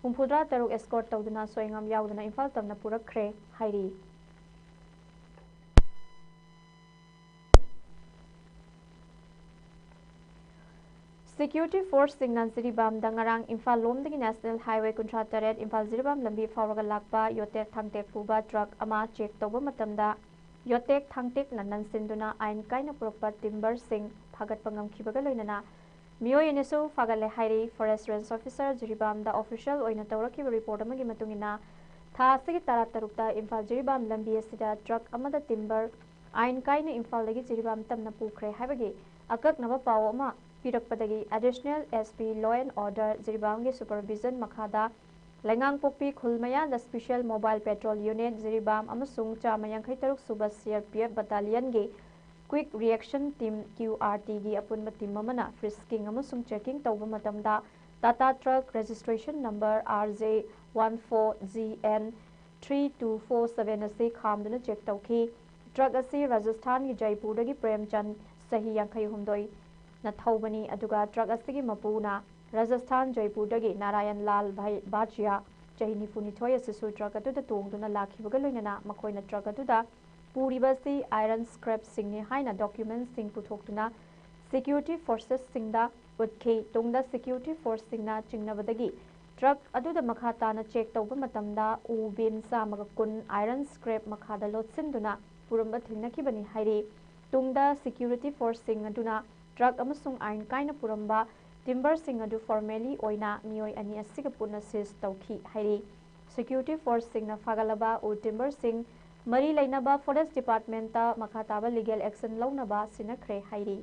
ꯍꯨꯝꯐꯨꯇꯔꯥ ꯇꯔꯨꯛ escort ꯇꯧꯗꯨꯅ ꯁꯣꯏꯉꯥꯝ ꯌꯥꯎꯗꯅ ꯏꯝꯐꯥꯜ ꯇꯝꯅ ꯄꯨꯔꯛꯈ꯭ꯔꯦ ꯍꯥꯏꯔꯤ꯫ Security forceꯁꯤꯡꯅ ꯖꯤꯔꯤꯕꯥꯝꯗ ꯉꯔꯥꯡ ꯏꯝꯐꯥꯜ ꯂꯣꯝꯗꯒꯤ National Highway ꯀꯨꯟꯊ꯭ꯔꯥ ꯇꯔꯦꯠ ꯏꯝꯐꯥꯜ ꯖꯤꯔꯤꯕꯥꯝ ꯂꯝꯕꯤ ꯐꯥꯎꯔꯒ ꯂꯥꯛꯄ ꯌꯣꯇꯦꯛ ꯊꯥꯡꯇꯦꯛ ꯄꯨꯕ truck ꯑꯃ check ꯇꯧꯕ ꯃꯇꯝꯗ ꯌꯣꯇꯦꯛ ꯊꯥꯡꯇꯦꯛꯅ ꯅꯟꯁꯤꯟꯗꯨꯅ ꯑꯥꯏꯟ ꯀꯥꯏꯅ ꯄꯨꯔꯛꯄ timberꯁꯤꯡ ꯐꯥꯒꯠꯄ ꯉꯝꯈꯤꯕꯒ ꯂꯣꯏꯅꯅ ꯃꯤꯑꯣꯏ ꯑꯅꯤꯁꯨ ꯐꯥꯒꯠꯂꯦ ꯍꯥꯏꯔꯤ꯫ Forest Range Officer ꯖꯤꯔꯤꯕꯥꯝꯗ official ꯑꯣꯏꯅ ꯇꯧꯔꯛꯈꯤꯕ report ꯑꯃꯒꯤ ꯃꯇꯨꯡ ꯏꯟꯅ, ꯊꯥ ꯑꯁꯤꯒꯤ ꯇꯔꯥꯇꯔꯨꯛꯇ ꯏꯝꯐꯥꯜ ꯖꯤꯔꯤꯕꯥꯝ ꯂꯝꯕꯤ ꯑꯁꯤꯗ truck ꯑꯃꯗ timber ꯑꯥꯏꯟ ꯀꯥꯏꯅ ꯏꯝꯐꯥꯜꯗꯒꯤ ꯖꯤꯔꯤꯕꯥꯝ ꯇꯝꯅ ꯄꯨꯈ꯭ꯔꯦ ꯍꯥꯏꯕꯒꯤ ꯑꯀꯛꯅꯕ ꯄꯥꯎ ꯑꯃ ꯄꯤꯔꯛꯄꯗꯒꯤ Additional SP Law and Order ꯖꯤꯔꯤꯕꯥꯝꯒꯤ supervision ꯃꯈꯥꯗ ꯂꯩꯉꯥꯡꯄꯣꯛꯄꯤ ꯈꯨꯜ ꯃꯌꯥꯗ Special Mobile Patrol Unit, Jiribam ꯑꯃꯁꯨꯡ ꯆꯥꯝꯃ ꯌꯥꯡꯈꯩ ꯇꯔꯨꯛ ꯁꯨꯕ C R P F Battalionꯒꯤ Quick Reaction Team, Q R Tꯒꯤ ꯑꯄꯨꯟꯕ team ꯑꯃꯅ frisking ꯑꯃꯁꯨꯡ checking ꯇꯧꯕ ꯃꯇꯝꯗ Tata Truck Registration Number R J one four G N three two four seven ꯑꯁꯤ ꯈꯥꯝꯗꯨꯅ check ꯇꯧꯈꯤ꯫ Truck ꯑꯁꯤ ꯔꯥꯖꯁꯊꯥꯟꯒꯤ ꯖꯩꯄꯨꯔꯗꯒꯤ ꯄ꯭ꯔꯦꯝꯆꯟ, ꯆꯍꯤ ꯌꯥꯡꯈꯩ ꯍꯨꯝꯗꯣꯏꯅ ꯊꯧꯕꯅꯤ, ꯑꯗꯨꯒ truck ꯑꯁꯤꯒꯤ ꯃꯄꯨꯅ ꯔꯥꯖꯁꯊꯥꯟ ꯖꯩꯄꯨꯔꯗꯒꯤ ꯅꯥꯔꯥꯌꯟ ꯂꯥꯜ ꯚꯥꯏ-, ꯚꯥꯖꯤꯌꯥ, ꯆꯍꯤ ꯅꯤꯐꯨ ꯅꯤꯊꯣꯏ ꯑꯁꯤꯁꯨ truck ꯑꯗꯨꯗ ꯇꯣꯡꯗꯨꯅ ꯂꯥꯛꯈꯤꯕꯒ ꯂꯣꯏꯅꯅ ꯃꯈꯣꯏꯅ truck ꯑꯗꯨꯗ ꯄꯨꯔꯤꯕ ꯑꯁꯤ iron scrapꯁꯤꯡꯅꯤ ꯍꯥꯏꯅ documentsꯁꯤꯡ ꯄꯨꯊꯣꯛꯇꯨꯅ security forcesꯁꯤꯡꯗ ꯎꯠꯈꯤ꯫ ꯇꯨꯡꯗ security forceꯁꯤꯡꯅ ꯆꯤꯡꯅꯕꯗꯒꯤ truck ꯑꯗꯨꯗ ꯃꯈꯥ ꯇꯥꯅ check ꯇꯧꯕ ꯃꯇꯝꯗ ꯎ ꯕꯤꯟ ꯆꯥꯝꯃꯒ ꯀꯨꯟ iron scrap ꯃꯈꯥꯗ ꯂꯣꯠꯁꯤꯟꯗꯨꯅ ꯄꯨꯔꯝꯕ ꯊꯦꯡꯅꯈꯤꯕꯅꯤ ꯍꯥꯏꯔꯤ꯫ ꯇꯨꯡꯗ security forceꯁꯤꯡ ꯑꯗꯨꯅ truck ꯑꯃꯁꯨꯡ ꯑꯥꯏꯟ ꯀꯥꯏꯅ ꯄꯨꯔꯝꯕ timberꯁꯤꯡ ꯑꯗꯨ formally ꯑꯣꯏꯅ ꯃꯤꯑꯣꯏ ꯑꯅꯤ ꯑꯁꯤꯒ ꯄꯨꯟꯅ seize ꯇꯧꯈꯤ ꯍꯥꯏꯔꯤ꯫ Security forceꯁꯤꯡꯅ ꯐꯥꯒꯠꯂꯕ ꯎ timberꯁꯤꯡ ꯃꯔꯤ ꯂꯩꯅꯕ Forest Departmentꯇ ꯃꯈꯥ ꯇꯥꯕ legal action ꯂꯧꯅꯕ ꯁꯤꯟꯅꯈ꯭ꯔꯦ ꯍꯥꯏꯔꯤ꯫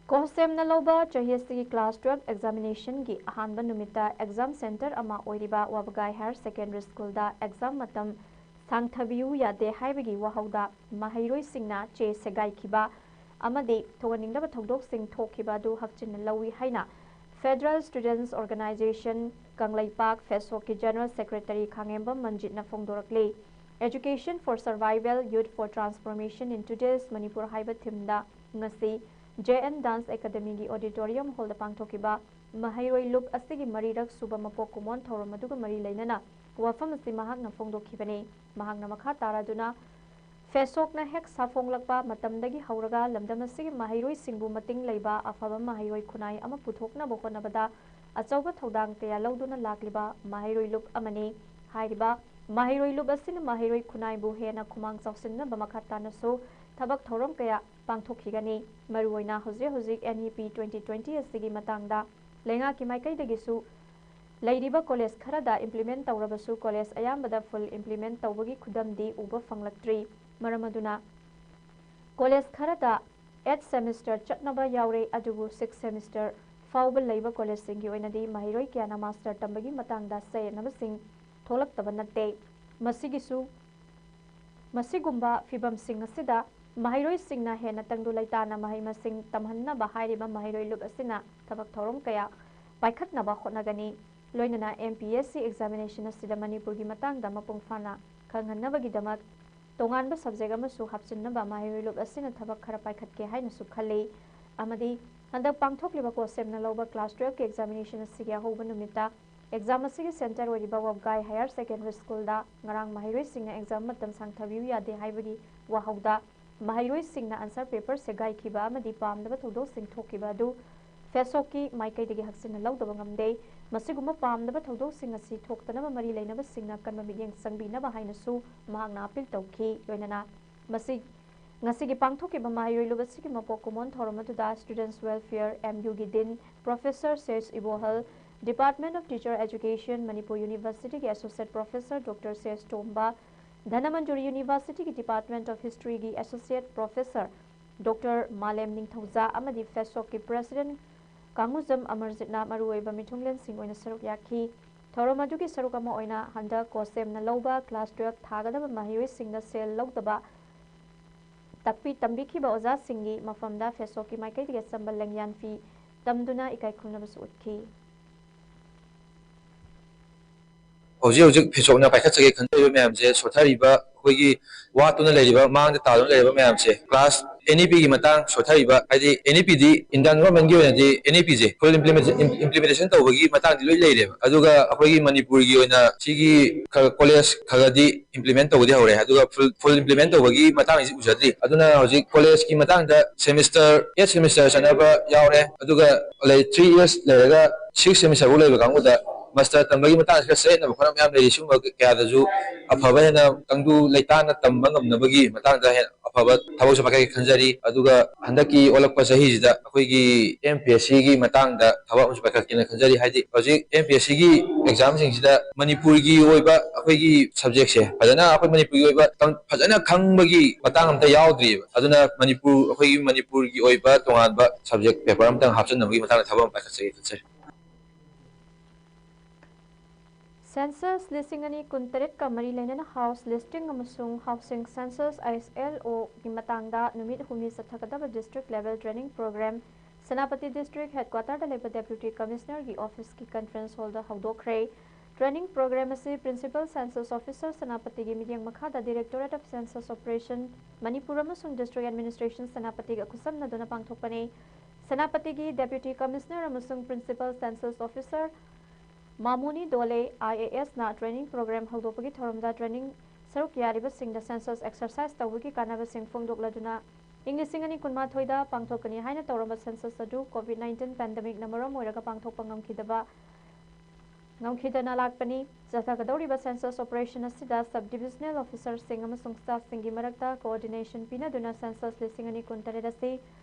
ꯀꯣꯍꯁꯦꯝꯅ ꯂꯧꯕ ꯆꯍꯤ ꯑꯁꯤꯒꯤ class twelve examinationꯒꯤ ꯑꯍꯥꯟꯕ ꯅꯨꯃꯤꯠꯇ exam center ꯑꯃ ꯑꯣꯏꯔꯤꯕ ꯋꯥꯕꯒꯥꯏ Higher Secondary Schoolꯗ exam ꯃꯇꯝ ꯁꯥꯡꯊꯕꯤꯌꯨ ꯌꯥꯗꯦ ꯍꯥꯏꯕꯒꯤ ꯋꯥꯍꯧꯗ ꯃꯍꯩꯔꯣꯏꯁꯤꯡꯅ ꯆꯦ ꯁꯦꯒꯥꯏꯈꯤꯕ ꯑꯃꯗꯤ ꯊꯣꯛꯍꯟꯅꯤꯡꯗꯕ ꯊꯧꯗꯣꯛꯁꯤꯡ ꯊꯣꯛꯈꯤꯕ ꯑꯗꯨ ꯍꯛꯆꯤꯟꯅ ꯂꯧꯏ ꯍꯥꯏꯅ Federal Students Organisation Kangleipak, FASOCꯀꯤ General Secretary ꯈꯥꯉꯦꯝꯕꯝ ꯃꯟꯖꯤꯠꯅ ꯐꯣꯡꯗꯣꯔꯛꯂꯤ꯫ Education for Survival, Youth for Transformation in Today's Manipur ꯍꯥꯏꯕ themeꯗ ꯉꯁꯤ J N Dance Academyꯒꯤ auditorium hallꯗ ꯄꯥꯡꯊꯣꯛꯈꯤꯕ ꯃꯍꯩꯔꯣꯏ ꯂꯨꯞ ꯑꯁꯤꯒꯤ ꯃꯔꯤꯔꯛ ꯁꯨꯕ ꯃꯄꯣꯛ ꯀꯨꯝꯑꯣꯟ ꯊꯧꯔꯝ ꯑꯗꯨꯒ ꯃꯔꯤ ꯂꯩꯅꯅ ꯋꯥꯐꯝ ꯑꯁꯤ ꯃꯍꯥꯛꯅ ꯐꯣꯡꯗꯣꯛꯈꯤꯕꯅꯤ꯫ ꯃꯍꯥꯛꯅ ꯃꯈꯥ ꯇꯥꯔꯗꯨꯅ, FASOCꯅ ꯍꯦꯛ ꯁꯥꯐꯣꯡꯂꯛꯄ ꯃꯇꯝꯗꯒꯤ ꯍꯧꯔꯒ ꯂꯝꯗꯝ ꯑꯁꯤꯒꯤ ꯃꯍꯩꯔꯣꯏꯁꯤꯡꯕꯨ ꯃꯇꯤꯡ ꯂꯩꯕ ꯑꯐꯕ ꯃꯍꯩꯔꯣꯏ ꯈꯨꯟꯅꯥꯏ ꯑꯃ ꯄꯨꯊꯣꯛꯅꯕ ꯍꯣꯠꯅꯕꯗ ꯑꯆꯧꯕ ꯊꯧꯗꯥꯡ ꯀꯌꯥ ꯂꯧꯗꯨꯅ ꯂꯥꯛꯂꯤꯕ ꯃꯍꯩꯔꯣꯏ ꯂꯨꯞ ꯑꯃꯅꯤ꯫ ꯍꯥꯏꯔꯤꯕ ꯃꯍꯩꯔꯣꯏ ꯂꯨꯞ ꯑꯁꯤꯅ ꯃꯍꯩꯔꯣꯏ ꯈꯨꯟꯅꯥꯏꯕꯨ ꯍꯦꯟꯅ ꯈꯨꯃꯥꯡ ꯆꯥꯎꯁꯤꯟꯅꯕ ꯃꯈꯥ ꯇꯥꯅꯁꯨ ꯊꯕꯛ ꯊꯧꯔꯝ ꯀꯌꯥ ꯄꯥꯡꯊꯣꯛꯈꯤꯒꯅꯤ꯫ ꯃꯔꯨꯑꯣꯏꯅ ꯍꯧꯖꯤꯛ ꯍꯧꯖꯤꯛ N E P twenty twenty ꯑꯁꯤꯒꯤ ꯃꯇꯥꯡꯗ ꯂꯩꯉꯥꯛꯀꯤ ꯃꯥꯏꯀꯩꯗꯒꯤꯁꯨ ꯂꯩꯔꯤꯕ college ꯈꯔꯗ implement ꯇꯧꯔꯕꯁꯨ, college ꯑꯌꯥꯝꯕꯗ full implement ꯇꯧꯕꯒꯤ ꯈꯨꯗꯝꯗꯤ ꯎꯕ ꯐꯪꯂꯛꯇ꯭ꯔꯤ꯫ ꯃꯔꯝ ꯑꯗꯨꯅ college ꯈꯔꯗ eighth semester ꯆꯠꯅꯕ ꯌꯥꯎꯔꯦ, ꯑꯗꯨꯕꯨ sixth semester ꯐꯥꯎꯕ ꯂꯩꯕ ꯀꯣꯂꯦꯖꯁꯤꯡꯒꯤ ꯑꯣꯏꯅꯗꯤ ꯃꯍꯩꯔꯣꯏ ꯀꯌꯥꯅ ꯃꯥꯁꯇꯔ ꯇꯝꯕꯒꯤ ꯃꯇꯥꯡꯗ ꯆꯌꯦꯠꯅꯕꯁꯤꯡ ꯊꯣꯛꯂꯛꯇꯕ ꯅꯠꯇꯦ꯫ ꯃꯁꯤꯒꯤꯁꯨ ꯃꯁꯤꯒꯨꯝꯕ ꯐꯤꯚꯝꯁꯤꯡ ꯑꯁꯤꯗ ꯃꯍꯩꯔꯣꯏꯁꯤꯡꯅ ꯍꯦꯟꯅ ꯇꯪꯗꯨ ꯂꯩꯇꯥꯅ ꯃꯍꯩ ꯃꯁꯤꯡ ꯇꯝꯍꯟꯅꯕ ꯍꯥꯏꯔꯤꯕ ꯃꯍꯩꯔꯣꯏ ꯂꯨꯞ ꯑꯁꯤꯅ ꯊꯕꯛ ꯊꯧꯔꯝ ꯀꯌꯥ ꯄꯥꯏꯈꯠꯅꯕ ꯍꯣꯠꯅꯒꯅꯤ꯫ ꯂꯣꯏꯅꯅ M P S C examination ꯑꯁꯤꯗ ꯃꯅꯤꯄꯨꯔꯒꯤ ꯃꯇꯥꯡꯗ ꯃꯄꯨꯡ ꯐꯥꯅ ꯈꯪꯍꯟꯅꯕꯒꯤꯗꯃꯛ ꯇꯣꯉꯥꯟꯕ subject ꯑꯃꯁꯨ ꯍꯥꯞꯆꯤꯟꯅꯕ ꯃꯍꯩꯔꯣꯏ ꯂꯨꯞ ꯑꯁꯤꯅ ꯊꯕꯛ ꯈꯔ ꯄꯥꯏꯈꯠꯀꯦ ꯍꯥꯏꯅꯁꯨ ꯈꯜꯂꯤ꯫ ꯑꯃꯗꯤ ꯍꯟꯗꯛ ꯄꯥꯡꯊꯣꯛꯂꯤꯕ ꯀꯣꯁꯦꯝꯅ ꯂꯧꯕ class twelve ꯀꯤ examination ꯑꯁꯤꯒꯤ ꯑꯍꯧꯕ ꯅꯨꯃꯤꯠꯇ exam ꯑꯁꯤꯒꯤ center ꯑꯣꯏꯔꯤꯕ ꯋꯥꯕꯒꯥꯏ Higher Secondary School ꯗ ꯉꯔꯥꯡ ꯃꯍꯩꯔꯣꯏꯁꯤꯡꯅ exam ꯃꯇꯝ ꯁꯥꯡꯊꯕꯤꯌꯨ ꯌꯥꯗꯦ ꯍꯥꯏꯕꯒꯤ ꯋꯥꯍꯧꯗ ꯃꯍꯩꯔꯣꯏꯁꯤꯡꯅ answer paper ꯁꯦꯒꯥꯏꯈꯤꯕ ꯑꯃꯗꯤ ꯄꯥꯝꯗꯕ ꯊꯧꯗꯣꯛꯁꯤꯡ ꯊꯣꯛꯈꯤꯕ ꯑꯗꯨ ꯐꯦꯁꯣꯛꯀꯤ ꯃꯥꯏꯀꯩꯗꯒꯤ ꯍꯛꯆꯤꯟꯅ ꯂꯧꯗꯕ ꯉꯝꯗꯦ꯫ ꯃꯁꯤꯒꯨꯝꯕ ꯄꯥꯝꯗꯕ ꯊꯧꯗꯣꯛꯁꯤꯡ ꯑꯁꯤ ꯊꯣꯛꯇꯅꯕ ꯃꯔꯤ ꯂꯩꯅꯕꯁꯤꯡꯅ ꯑꯀꯟꯕ ꯃꯤꯠꯌꯦꯡ ꯆꯪꯕꯤꯅꯕ ꯍꯥꯏꯅꯁꯨ ꯃꯍꯥꯛꯅ appeal ꯇꯧꯈꯤ꯫ ꯂꯣꯏꯅꯅ ꯃꯁꯤ, ꯉꯁꯤꯒꯤ ꯄꯥꯡꯊꯣꯛꯈꯤꯕ ꯃꯍꯩꯔꯣꯏ ꯂꯨꯞ ꯑꯁꯤꯒꯤ ꯃꯄꯣꯛ ꯀꯨꯝꯑꯣꯟ ꯊꯧꯔꯝ ꯑꯗꯨꯗ Students Welfare, M U ꯒꯤ Dean Professor ꯁꯦꯁ ꯏꯕꯣꯍꯜ, Department of Teacher Education, Manipur University ꯒꯤ Associate Professor Doctor ꯁꯦꯁ ꯇꯣꯝꯕ, ꯙꯅꯃꯟꯖꯨꯔꯤ University ꯒꯤ Department of History ꯒꯤ Associate Professor Doctor ꯃꯥꯂꯦꯝ ꯅꯤꯡꯊꯧꯖꯥ ꯑꯃꯗꯤ ꯐꯦꯁꯣꯛꯀꯤ President ꯀꯥꯡꯉꯨꯖꯝ ꯑꯃꯔꯖꯤꯠꯅ ꯃꯔꯨꯑꯣꯏꯕ ꯃꯤꯊꯨꯡꯂꯦꯟꯁꯤꯡ ꯑꯣꯏꯅ ꯁꯔꯨꯛ ꯌꯥꯈꯤ꯫ ꯊꯧꯔꯝ ꯑꯗꯨꯒꯤ ꯁꯔꯨꯛ ꯑꯃ ꯑꯣꯏꯅ ꯍꯟꯗꯛ ꯀꯣꯁꯦꯝꯅ ꯂꯧꯕ class twelve ꯊꯥꯒꯗꯕ ꯃꯍꯩꯔꯣꯏꯁꯤꯡꯗ ꯁꯦꯜ ꯂꯧꯗꯕ ꯇꯥꯛꯄꯤ ꯇꯝꯕꯤꯈꯤꯕ ꯑꯣꯖꯥꯁꯤꯡꯒꯤ ꯃꯐꯝꯗ ꯐꯦꯁꯣꯛꯀꯤ ꯃꯥꯏꯀꯩꯗꯒꯤ ꯑꯆꯝꯕ ꯂꯦꯡꯌꯥꯟ ꯐꯤ ꯇꯝꯗꯨꯅ ꯏꯀꯥꯏ ꯈꯨꯝꯅꯕꯁꯨ ꯎꯠꯈꯤ꯫ ꯍꯧꯖꯤꯛ ꯍꯧꯖꯤꯛ ꯐꯦꯁꯣꯛꯅ ꯄꯥꯏꯈꯠꯆꯒꯦ ꯈꯟꯖꯔꯤꯕ ꯃꯌꯥꯝꯁꯦ, ꯁꯣꯠꯊꯔꯤꯕ ꯑꯩꯈꯣꯏꯒꯤ ꯋꯥꯠꯇꯨꯅ ꯂꯩꯔꯤꯕ, ꯃꯥꯡꯗ ꯇꯥꯗꯨꯅ ꯂꯩꯔꯤꯕ ꯃꯌꯥꯝꯁꯦ, class N E P ꯒꯤ ꯃꯇꯥꯡ ꯁꯣꯠꯊꯔꯤꯕ, ꯍꯥꯏꯗꯤ N E P ꯗꯤ Indian government ꯀꯤ ꯑꯣꯏꯅꯗꯤ N E P ꯁꯦ full implementation ꯇꯧꯕꯒꯤ ꯃꯇꯥꯡꯗꯤ ꯂꯣꯏ ꯂꯩꯔꯦꯕ꯫ ꯑꯗꯨꯒ ꯑꯩꯈꯣꯏꯒꯤ ꯃꯅꯤꯄꯨꯔꯒꯤ ꯑꯣꯏꯅ ꯁꯤꯒꯤ ꯈꯔ college ꯈꯔꯗꯤ implement ꯇꯧꯕꯗꯤ ꯍꯧꯔꯦ, ꯑꯗꯨꯒ full, full implement ꯇꯧꯕꯒꯤ ꯃꯇꯥꯡꯁꯤ ꯎꯖꯗ꯭ꯔꯤ꯫ ꯑꯗꯨꯅ ꯍꯧꯖꯤꯛ college ꯀꯤ ꯃꯇꯥꯡꯗ semester, eight semester ꯆꯠꯅꯕ ꯌꯥꯎꯔꯦ, ꯑꯗꯨꯒ ꯂꯩ three years ꯂꯩꯔꯒ six semester ꯐꯥꯎ ꯂꯩꯕ ꯀꯥꯡꯕꯨꯗ master ꯇꯝꯕꯒꯤ ꯃꯇꯥꯡꯁꯤꯗ ꯆꯌꯦꯠꯅꯕ ꯈꯔ ꯃꯌꯥꯝ ꯂꯩꯔꯤ꯫ ꯁꯤꯒꯨꯝꯕ ꯀꯌꯥꯗꯁꯨ ꯑꯐꯕ ꯍꯦꯟꯅ ꯇꯪꯗꯨ ꯂꯩꯇꯥꯅ ꯇꯝꯕ ꯉꯝꯅꯕꯒꯤ ꯃꯇꯥꯡꯗ ꯍꯦꯟꯅ ꯑꯐꯕ ꯊꯕꯛꯁꯨ ꯄꯥꯏꯈꯠꯀꯦ ꯈꯟꯖꯔꯤ꯫ ꯑꯗꯨꯒ ꯍꯟꯗꯛꯀꯤ ꯑꯣꯜꯂꯛꯄ ꯆꯍꯤꯁꯤꯗ ꯑꯩꯈꯣꯏꯒꯤ ꯑꯦꯝ ꯄꯤ ꯑꯦꯁ ꯁꯤꯒꯤ ꯃꯇꯥꯡꯗ ꯊꯕꯛ ꯑꯃꯁꯨ ꯄꯥꯏꯈꯠꯀꯦꯅ ꯈꯟꯖꯔꯤ꯫ ꯍꯥꯏꯗꯤ ꯍꯧꯖꯤꯛ ꯑꯦꯝ ꯄꯤ ꯑꯦꯁ ꯁꯤꯒꯤ ꯑꯦꯛꯖꯥꯝꯁꯤꯡꯁꯤꯗ ꯃꯅꯤꯄꯨꯔꯒꯤ ꯑꯣꯏꯕ ꯑꯩꯈꯣꯏꯒꯤ ꯁꯕꯖꯦꯛꯁꯦ ꯐꯖꯅ, ꯑꯩꯈꯣꯏ ꯃꯅꯤꯄꯨꯔꯒꯤ ꯑꯣꯏꯕ ꯀꯝ-, ꯐꯖꯅ ꯈꯪꯕꯒꯤ ꯃꯇꯥꯡ ꯑꯝꯇ ꯌꯥꯎꯗ꯭ꯔꯤꯑꯕ꯫ ꯑꯗꯨꯅ ꯃꯅꯤꯄꯨꯔ, ꯑꯩꯈꯣꯏꯒꯤ ꯃꯅꯤꯄꯨꯔꯒꯤ ꯑꯣꯏꯕ ꯇꯣꯉꯥꯟꯕ ꯁꯕꯖꯦꯛ ꯄꯦꯄꯔ ꯑꯝꯇꯪ ꯍꯥꯞꯆꯤꯟꯅꯕꯒꯤ ꯃꯇꯥꯡꯗ ꯊꯕꯛ ꯑꯃ ꯄꯥꯏꯈꯠꯆꯒꯦ ꯈꯟꯖꯔꯤ꯫ Census ꯂꯤꯁꯤꯡ ꯑꯅꯤ ꯀꯨꯟꯇꯔꯦꯠꯀ ꯃꯔꯤ ꯂꯩꯅꯅ House Listing ꯑꯃꯁꯨꯡ Housing Census, ꯑꯥꯏ ꯑꯦꯁ ꯑꯦꯜ ꯑꯣ, ꯒꯤ ꯃꯇꯥꯡꯗ ꯅꯨꯃꯤꯠ ꯍꯨꯝꯅꯤ ꯆꯠꯊꯒꯗꯕ District Level Training Program Senapati District Headquarter ꯗ ꯂꯩꯕ Deputy Commissioner ꯒꯤ office ꯀꯤ conference hall ꯗ ꯍꯧꯗꯣꯛꯈ꯭ꯔꯦ꯫ Training program ꯑꯁꯤ Principal Census Officer ꯁꯦꯅꯥꯄꯇꯤꯒꯤ ꯃꯤꯠꯌꯦꯡ ꯃꯈꯥꯗ Directorate of Census Operation Manipur ꯑꯃꯁꯨꯡ District Administration ꯁꯦꯅꯥꯄꯇꯤꯒ ꯈꯨꯠꯁꯝꯅꯗꯨꯅ ꯄꯥꯡꯊꯣꯛꯄꯅꯤ꯫ ꯁꯦꯅꯥꯄꯇꯤꯒꯤ Deputy Commissioner ꯑꯃꯁꯨꯡ Principal Census Officer ꯃꯥꯃꯨꯅꯤ ꯗꯣꯂꯦ, I A ꯑꯦꯁꯅ training program ꯍꯧꯗꯣꯛꯄꯒꯤ ꯊꯧꯔꯝꯗ training ꯁꯔꯨꯛ ꯌꯥꯔꯤꯕꯁꯤꯡꯗ census exercise ꯇꯧꯕꯒꯤ ꯀꯥꯟꯅꯕꯁꯤꯡ ꯐꯣꯡꯗꯣꯛꯂꯗꯨꯅ, ꯏꯪ ꯂꯤꯁꯤꯡ ꯑꯅꯤ ꯀꯨꯟꯃꯥꯊꯣꯏꯗ ꯄꯥꯡꯊꯣꯛꯀꯅꯤ ꯍꯥꯏꯅ ꯇꯧꯔꯝꯕ census ꯑꯗꯨ COVID nineteen pandemic ꯅ ꯃꯔꯝ ꯑꯣꯏꯔꯒ ꯄꯥꯡꯊꯣꯛꯄ ꯉꯝꯈꯤꯗꯕ, ꯉꯝꯈꯤꯗꯅ ꯂꯥꯛꯄꯅꯤ꯫ ꯆꯠꯊꯒꯗꯧꯔꯤꯕ census operation ꯑꯁꯤꯗ sub divisional officer ꯁꯤꯡ ꯑꯃꯁꯨꯡ staff ꯁꯤꯡꯒꯤ ꯃꯔꯛꯇ coordination ꯄꯤꯅꯗꯨꯅ census ꯂꯤꯁꯤꯡ ꯑꯅꯤ ꯀꯨꯟꯇꯔꯦꯠ ꯑꯁꯤ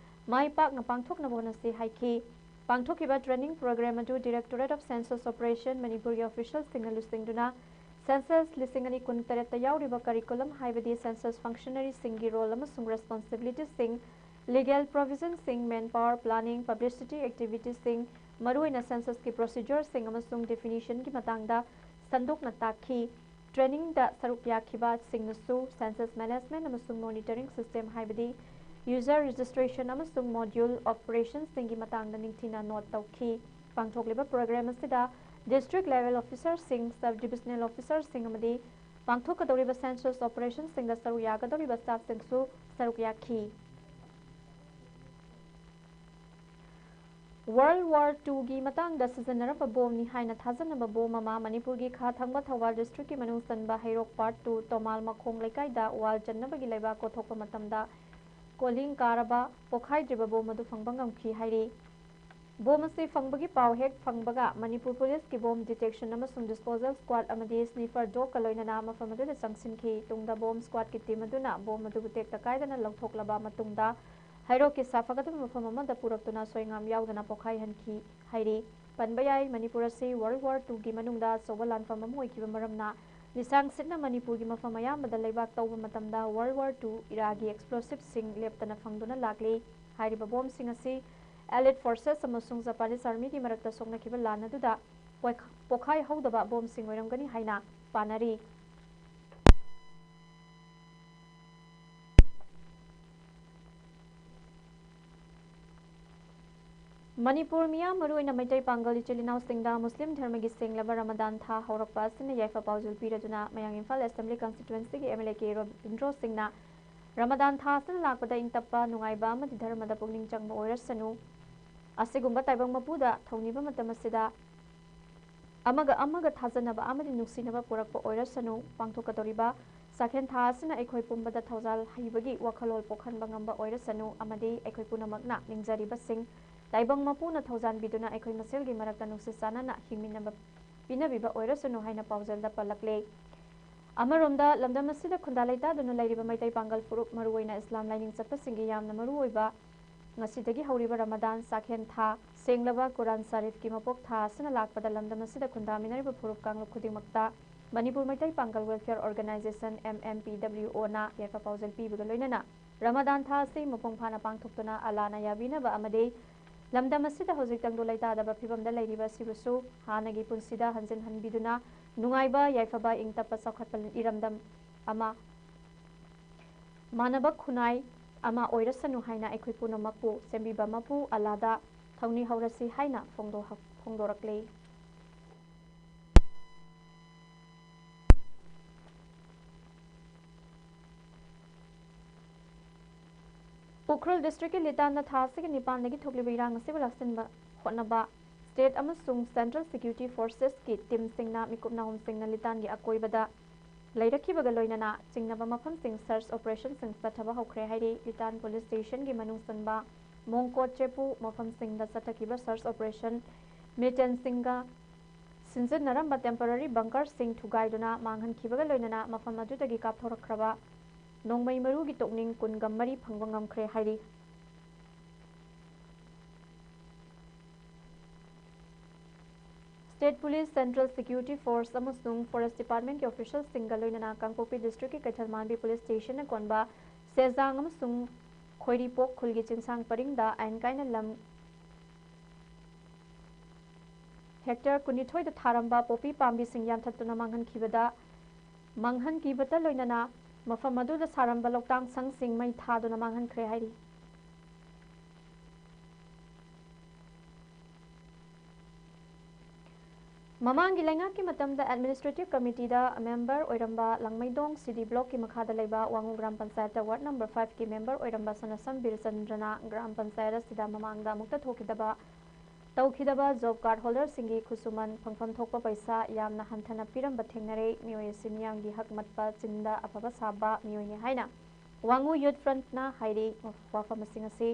ꯃꯥꯏ ꯄꯥꯛꯅ ꯄꯥꯡꯊꯣꯛꯅꯕ ꯍꯣꯠꯅꯁꯤ ꯍꯥꯏꯈꯤ꯫ ꯄꯥꯡꯊꯣꯛꯈꯤꯕ training program ꯑꯗꯨ Directorate of Census Operation ꯃꯅꯤꯄꯨꯔꯒꯤ official ꯁꯤꯡꯅ ꯂꯨꯆꯤꯡꯗꯨꯅ census ꯂꯤꯁꯤꯡ ꯑꯅꯤ ꯀꯨꯟꯇꯔꯦꯠꯇ ꯌꯥꯎꯔꯤꯕ curriculum, ꯍꯥꯏꯕꯗꯤ census functionary ꯁꯤꯡꯒꯤ role ꯑꯃꯁꯨꯡ responsibility ꯁꯤꯡ, legal provision ꯁꯤꯡ, manpower planning, publicity activities ꯁꯤꯡ, ꯃꯔꯨꯑꯣꯏꯅ census ꯀꯤ procedure ꯁꯤꯡ ꯑꯃꯁꯨꯡ definition ꯒꯤ ꯃꯇꯥꯡꯗ ꯁꯟꯗꯣꯛꯅ ꯇꯥꯛꯈꯤ꯫ Training ꯗ ꯁꯔꯨꯛ ꯌꯥꯈꯤꯕꯁꯤꯡꯅꯁꯨ census management ꯑꯃꯁꯨꯡ monitoring system, ꯍꯥꯏꯕꯗꯤ user registration ꯑꯃꯁꯨꯡ module operation ꯁꯤꯡꯒꯤ ꯃꯇꯥꯡꯗ ꯅꯤꯡꯊꯤꯅ note ꯇꯧꯈꯤ꯫ ꯄꯥꯡꯊꯣꯛꯂꯤꯕ program ꯑꯁꯤꯗ District Level Officer ꯁꯤꯡ, Sub Divisional Officer ꯁꯤꯡ ꯑꯃꯗꯤ ꯄꯥꯡꯊꯣꯛꯀꯗꯧꯔꯤꯕ census operation ꯁꯤꯡꯗ ꯁꯔꯨꯛ ꯌꯥꯒꯗꯧꯔꯤꯕ staff ꯁꯤꯡꯁꯨ ꯁꯔꯨꯛ ꯌꯥꯈꯤ꯫ World War two ꯒꯤ ꯃꯇꯥꯡꯗ ꯁꯤꯖꯤꯟꯅꯔꯝꯕ bomb ꯅꯤ ꯍꯥꯏꯅ ꯊꯥꯖꯅꯕ bomb ꯑꯃ ꯃꯅꯤꯄꯨꯔꯒꯤ ꯈꯥ ꯊꯪꯕ ꯊꯧꯕꯥꯜ district ꯀꯤ ꯃꯅꯨꯡ ꯆꯟꯕ ꯍꯩꯔꯣꯛ Part two ꯇꯣꯃꯥꯜ ꯃꯈꯣꯡ ꯂꯩꯀꯥꯏꯗ wall ꯆꯟꯅꯕꯒꯤ ꯂꯩꯕꯥꯛ ꯀꯣꯊꯣꯛꯄ ꯃꯇꯝꯗ ꯀꯣꯂꯤꯡ ꯀꯥꯔꯕ ꯄꯣꯈꯥꯏꯗ꯭ꯔꯤꯕ bomb ꯑꯗꯨ ꯐꯪꯕ ꯉꯝꯈꯤ ꯍꯥꯏꯔꯤ꯫ ꯕꯣꯝ ꯑꯁꯤ ꯐꯪꯕꯒꯤ ꯄꯥꯎ ꯍꯦꯛ ꯐꯪꯕꯒ ꯃꯅꯤꯄꯨꯔ ꯄꯨꯂꯤꯁꯀꯤ ꯕꯣꯝ ꯗꯤꯇꯦꯛꯁꯟ ꯑꯃꯁꯨꯡ ꯗꯤꯁꯄꯣꯖꯦꯜ ꯁ꯭ꯀ꯭ꯋꯥꯗ ꯑꯃꯗꯤ ꯁ꯭ꯅꯤꯐꯔ ꯗꯣꯒꯀ ꯂꯣꯏꯅꯅ ꯃꯐꯝ ꯑꯗꯨꯗ ꯆꯪꯁꯤꯟꯈꯤ꯫ ꯇꯨꯡꯗ ꯕꯣꯝ ꯁ꯭ꯀ꯭ꯋꯥꯗꯀꯤ ꯇꯤꯝ ꯑꯗꯨꯅ ꯕꯣꯝ ꯑꯗꯨꯕꯨ ꯇꯦꯛꯇ ꯀꯥꯏꯗꯅ ꯂꯧꯊꯣꯛꯂꯕ ꯃꯇꯨꯡꯗ ꯍꯩꯔꯣꯛꯀꯤ ꯁꯥꯐꯒꯗꯕ ꯃꯐꯝ ꯑꯃꯗ ꯄꯨꯔꯛꯇꯨꯅ ꯁꯣꯏꯉꯥꯝ ꯌꯥꯎꯗꯅ ꯄꯣꯈꯥꯏꯍꯟꯈꯤ ꯍꯥꯏꯔꯤ꯫ ꯄꯟꯕ ꯌꯥꯏ, ꯃꯅꯤꯄꯨꯔ ꯑꯁꯤ ꯋꯥꯔꯜ ꯋꯥꯔ ꯇꯨꯒꯤ ꯃꯅꯨꯡꯗ ꯑꯆꯧꯕ ꯂꯥꯟꯐꯝ ꯑꯃ ꯑꯣꯏꯈꯤꯕ ꯃꯔꯝꯅ ꯂꯤꯁꯥꯡ ꯁꯤꯠꯅ ꯃꯅꯤꯄꯨꯔꯒꯤ ꯃꯐꯝ ꯑꯌꯥꯝꯕꯗ ꯂꯩꯕꯥꯛ ꯇꯧꯕ ꯃꯇꯝꯗ ꯋꯥꯔꯜ ꯋꯥꯔ ꯇꯨ ꯏꯔꯥꯒꯤ ꯑꯦꯛꯁꯄ꯭ꯂꯣꯁꯤꯚꯁꯤꯡ ꯂꯦꯞꯇꯅ ꯐꯪꯗꯨꯅ ꯂꯥꯛꯂꯤ꯫ ꯍꯥꯏꯔꯤꯕ ꯕꯣꯝꯁꯤꯡ ꯑꯁꯤ ꯑꯦꯂꯤꯠ ꯐꯣꯔꯁꯦꯁ ꯑꯃꯁꯨꯡ ꯖꯄꯥꯅꯤꯁ ꯑꯥꯔꯃꯤꯒꯤ ꯃꯔꯛꯇ ꯁꯣꯛꯅꯈꯤꯕ ꯂꯥꯟ ꯑꯗꯨꯗ ꯄꯣꯏꯈ-, ꯄꯣꯈꯥꯏꯍꯧꯗꯕ ꯕꯣꯝꯁꯤꯡ ꯑꯣꯏꯔꯝꯒꯅꯤ ꯍꯥꯏꯅ ꯄꯥꯅꯔꯤ꯫ ꯃꯅꯤꯄꯨꯔ ꯃꯤꯌꯥꯝ, ꯃꯔꯨꯑꯣꯏꯅ ꯃꯩꯇꯩ ꯄꯥꯡꯒꯜ ꯏꯆꯤꯜ ꯏꯅꯥꯎꯁꯤꯡꯗ ꯃꯨꯁꯂꯤꯝ ꯙꯔꯃꯒꯤ ꯁꯦꯡꯂꯕ ꯔꯃꯗꯥꯟ ꯊꯥ ꯍꯧꯔꯛꯄ ꯑꯁꯤꯅ ꯌꯥꯏꯐ ꯄꯥꯎꯖꯦꯜ ꯄꯤꯔꯗꯨꯅ ꯃꯌꯥꯡ Imphal assembly constituency M L A K Robindro ꯁꯤꯡꯅ ꯔꯃꯗꯥꯟ ꯊꯥ ꯑꯁꯤꯅ ꯂꯥꯛꯄꯗ ꯏꯪ ꯇꯞꯄ, ꯅꯨꯡꯉꯥꯏꯕ ꯑꯃꯗꯤ ꯙꯔꯃꯗ ꯄꯨꯛꯅꯤꯡ ꯆꯪꯕ ꯑꯣꯏꯔꯁꯅꯨ꯫ ꯑꯁꯤꯒꯨꯝꯕ ꯇꯥꯏꯕꯪ ꯃꯄꯨꯗ ꯊꯧꯅꯤꯕ ꯃꯇꯝ ꯑꯁꯤꯗ ꯑꯃꯒ ꯑꯃꯒ ꯊꯥꯖꯅꯕ ꯑꯃꯗꯤ ꯅꯨꯡꯁꯤꯅꯕ ꯄꯨꯔꯛꯄ ꯑꯣꯏꯔꯁꯅꯨ꯫ ꯄꯥꯡꯊꯣꯛꯀꯗꯧꯔꯤꯕ ꯆꯥꯛꯍꯦꯟ ꯊꯥ ꯑꯁꯤꯅ ꯑꯩꯈꯣꯏ ꯄꯨꯝꯕꯗ ꯊꯧꯖꯥꯜ ꯍꯩꯕꯒꯤ ꯋꯥꯈꯜꯂꯣꯟ ꯄꯣꯛꯍꯟꯕ ꯉꯝꯕ ꯑꯣꯏꯔꯁꯅꯨ ꯑꯃꯗꯤ ꯑꯩꯈꯣꯏ ꯄꯨꯝꯅꯃꯛꯅ ꯅꯤꯡꯖꯔꯤꯕꯁꯤꯡ ꯇꯥꯏꯕꯪ ꯃꯄꯨꯅ ꯊꯧꯖꯥꯟꯕꯤꯗꯨꯅ ꯑꯩꯈꯣꯏ ꯃꯁꯦꯜꯒꯤ ꯃꯔꯛꯇ ꯅꯨꯡꯁꯤ ꯆꯥꯟꯅꯅ ꯍꯤꯡꯃꯤꯟꯅꯕ ꯄꯤꯅꯕꯤꯕ ꯑꯣꯏꯔꯁꯅꯨ ꯍꯥꯏꯅ ꯄꯥꯎꯖꯦꯜꯗ ꯄꯜꯂꯛꯂꯦ꯫ ꯑꯃꯔꯣꯝꯗ, ꯂꯝꯗꯝ ꯑꯁꯤꯗ ꯈꯨꯟꯗꯥ ꯂꯩꯇꯥꯗꯨꯅ ꯂꯩꯔꯤꯕ ꯃꯩꯇꯩ ꯄꯥꯡꯒꯜ ꯐꯨꯔꯨꯞ, ꯃꯔꯨꯑꯣꯏꯅ ꯏꯁꯂꯥꯝ ꯂꯥꯏꯅꯤꯡ ꯆꯠꯄꯁꯤꯡꯒꯤ ꯌꯥꯝꯅ ꯃꯔꯨꯑꯣꯏꯕ ꯉꯁꯤꯗꯒꯤ ꯍꯧꯔꯤꯕ ꯔꯃꯗꯥꯟ ꯆꯥꯛꯍꯦꯟ ꯊꯥ, ꯁꯦꯡꯂꯕ ꯀꯨꯔꯥꯟ ꯁꯥꯔꯤꯐꯀꯤ ꯃꯄꯣꯛ ꯊꯥ ꯑꯁꯤꯅ ꯂꯥꯛꯄꯗ ꯂꯝꯗꯝ ꯑꯁꯤꯗ ꯈꯨꯟꯗꯥꯃꯤꯟꯅꯔꯤꯕ ꯐꯨꯔꯨꯞ ꯀꯥꯡꯂꯨꯞ ꯈꯨꯗꯤꯡꯃꯛꯇ Manipur Meitei Pangal welfare organisation, M M P W ꯑꯣꯅ ꯌꯥꯏꯐ ꯄꯥꯎꯖꯦꯜ ꯄꯤꯕꯒ ꯂꯣꯏꯅꯅ ꯔꯃꯗꯥꯟ ꯊꯥ ꯑꯁꯤ ꯃꯄꯨꯡ ꯐꯥꯅ ꯄꯥꯡꯊꯣꯛꯇꯨꯅ ꯑꯜꯂꯥꯅ ꯌꯥꯕꯤꯅꯕ ꯑꯃꯗꯤ ꯂꯝꯗꯝ ꯑꯁꯤꯗ ꯍꯧꯖꯤꯛ ꯇꯪꯗꯨ ꯂꯩꯇꯥꯗꯕ ꯐꯤꯕꯝꯗ ꯂꯩꯔꯤꯕ ꯑꯁꯤꯕꯨꯁꯨ ꯍꯥꯟꯅꯒꯤ ꯄꯨꯟꯁꯤꯗ ꯍꯟꯖꯤꯟꯍꯟꯕꯤꯗꯨꯅ ꯅꯨꯡꯉꯥꯏꯕ, ꯌꯥꯏꯐꯕ, ꯏꯪ ꯇꯞꯄ, ꯆꯥꯎꯈꯠꯄ ꯏꯔꯝꯗꯝ ꯑꯃ ꯃꯥꯟꯅꯕ ꯈꯨꯟꯅꯥꯏ ꯑꯃ ꯑꯣꯏꯔꯁꯅꯨ ꯍꯥꯏꯅ ꯑꯩꯈꯣꯏ ꯄꯨꯝꯅꯃꯛꯄꯨ ꯁꯦꯝꯕꯤꯕ ꯃꯄꯨ ꯑꯜꯂꯥꯗ ꯊꯧꯅꯤ ꯍꯧꯔꯁꯤ ꯍꯥꯏꯅ ꯐꯣꯡꯗꯣ-, ꯐꯣꯡꯗꯣꯔꯛꯂꯤ꯫ ꯎꯈ꯭ꯔꯨꯜ ꯗꯤꯁꯇ꯭ꯔꯤꯛꯀꯤ ꯂꯤꯇꯥꯟꯗ ꯊꯥ ꯑꯁꯤꯒꯤ ꯅꯤꯄꯥꯟꯗꯒꯤ ꯊꯣꯛꯂꯤꯕ ꯏꯔꯥꯡ ꯑꯁꯤꯕꯨ ꯂꯥꯛꯁꯤꯟꯕ ꯍꯣꯠꯅꯕ ꯁ꯭ꯇꯦꯠ ꯑꯃꯁꯨꯡ ꯁꯦꯟꯇ꯭ꯔꯦꯜ ꯁꯦꯀ꯭ꯌꯨꯔꯤꯇꯤ ꯐꯣꯔꯁꯦꯁꯀꯤ ꯇꯤꯝꯁꯤꯡꯅ ꯃꯤꯀꯨꯞ ꯅꯥꯍꯨꯝꯁꯤꯡꯅ ꯂꯤꯇꯥꯟꯒꯤ ꯑꯀꯣꯏꯕꯗ ꯂꯩꯔꯛꯈꯤꯕꯒ ꯂꯣꯏꯅꯅ ꯆꯤꯡꯅꯕ ꯃꯐꯝꯁꯤꯡ ꯁꯔꯆ ꯑꯣꯄꯔꯦꯁꯟꯁꯤꯡ ꯆꯠꯊꯕ ꯍꯧꯈ꯭ꯔꯦ ꯍꯥꯏꯔꯤ꯫ ꯂꯤꯇꯥꯟ ꯄꯨꯂꯤꯁ ꯁ꯭ꯇꯦꯁꯟꯒꯤ ꯃꯅꯨꯡ ꯆꯟꯕ ꯃꯣꯡꯀꯣꯠ ꯆꯦꯄꯨ ꯃꯐꯝꯁꯤꯡꯗ ꯆꯠꯊꯈꯤꯕ search operation ꯃꯤꯇꯦꯟꯁꯤꯡꯒ ꯁꯤꯟꯖꯤꯟꯅꯔꯝꯕ temporary bunkerꯁꯤꯡ ꯊꯨꯒꯥꯏꯗꯨꯅ ꯃꯥꯡꯍꯟꯈꯤꯕꯒ ꯂꯣꯏꯅꯅ ꯃꯐꯝ ꯑꯗꯨꯗꯒꯤ ꯀꯥꯞꯊꯣꯔꯛꯈ꯭ꯔꯕ ꯅꯣꯡꯃꯩ ꯃꯔꯨꯒꯤ ꯇꯣꯛꯅꯤꯡ ꯀꯨꯟꯒ ꯃꯔꯤ ꯐꯪꯕ ꯉꯝꯈ꯭ꯔꯦ ꯍꯥꯏꯔꯤ꯫ State Police, Central Security Force ꯑꯃꯁꯨꯡ Forest Departmentꯀꯤ officialꯁꯤꯡꯒ ꯂꯣꯏꯅꯅ ꯀꯥꯡꯄꯣꯛꯄꯤ districtꯀꯤ ꯀꯩꯊꯦꯜꯃꯥꯟꯕꯤ police stationꯅ ꯀꯣꯟꯕ ꯁꯦꯖꯥꯡ ꯑꯃꯁꯨꯡ ꯈꯣꯏꯔꯤꯄꯣꯛ ꯈꯨꯜꯒꯤ ꯆꯤꯡꯁꯥꯡ ꯄꯔꯤꯡꯗ ꯑꯥꯏꯟ ꯀꯥꯏꯅ ꯂꯝ hectare ꯀꯨꯟꯅꯤꯊꯣꯏꯗ ꯊꯥꯔꯝꯕ ꯄꯣꯄꯤ ꯄꯥꯝꯕꯤꯁꯤꯡ ꯌꯥꯟꯊꯠꯇꯨꯅ ꯃꯥꯡꯍꯟꯈꯤꯕꯗ, ꯃꯥꯡꯍꯟꯈꯤꯕꯇ ꯂꯣꯏꯅꯅ ꯃꯐꯝ ꯑꯗꯨꯗ ꯁꯥꯔꯝꯕ ꯂꯧꯇꯥꯡ ꯁꯪꯁꯤꯡ ꯃꯩ ꯊꯥꯗꯨꯅ ꯃꯥꯡꯍꯟꯈ꯭ꯔꯦ ꯍꯥꯏꯔꯤ꯫ ꯃꯃꯥꯡꯒꯤ ꯂꯩꯉꯥꯛꯀꯤ ꯃꯇꯝꯗ administrative committeeꯗ member ꯑꯣꯏꯔꯝꯕ ꯂꯥꯡꯃꯩꯗꯣꯡ C D blockꯀꯤ ꯃꯈꯥꯗ ꯂꯩꯕ ꯋꯥꯉꯨ ꯒ꯭ꯔꯥꯝ ꯄꯟꯆꯥꯌꯠꯇ ward number fiveꯀꯤ member ꯑꯣꯏꯔꯝꯕ ꯁꯅꯥꯁꯝ ꯕꯤꯔꯆꯟꯗ꯭ꯔꯅ ꯒ꯭ꯔꯥꯝ ꯄꯟꯆꯥꯌꯠ ꯑꯁꯤꯗ ꯃꯃꯥꯡꯗ ꯑꯃꯨꯛꯇ ꯊꯣꯛꯈꯤꯗꯕ, ꯇꯧꯈꯤꯗꯕ job card holderꯁꯤꯡꯒꯤ ꯈꯨꯠꯁꯨꯃꯟ ꯐꯪꯐꯝ ꯊꯣꯛꯄ ꯄꯩꯁꯥ ꯌꯥꯝꯅ ꯍꯟꯊꯅ ꯄꯤꯔꯝꯕ ꯊꯦꯡꯅꯔꯦ꯫ ꯃꯤꯑꯣꯏ ꯑꯁꯤ ꯃꯤꯌꯥꯝꯒꯤ ꯍꯛ ꯃꯠꯄ ꯆꯤꯟꯗ ꯑꯐꯕ ꯁꯥꯕ ꯃꯤꯑꯣꯏꯅꯤ ꯍꯥꯏꯅ ꯋꯥꯉꯨ Youth Frontꯅ ꯍꯥꯏꯔꯤ꯫ ꯋꯥꯐꯝꯁꯤꯡ ꯑꯁꯤ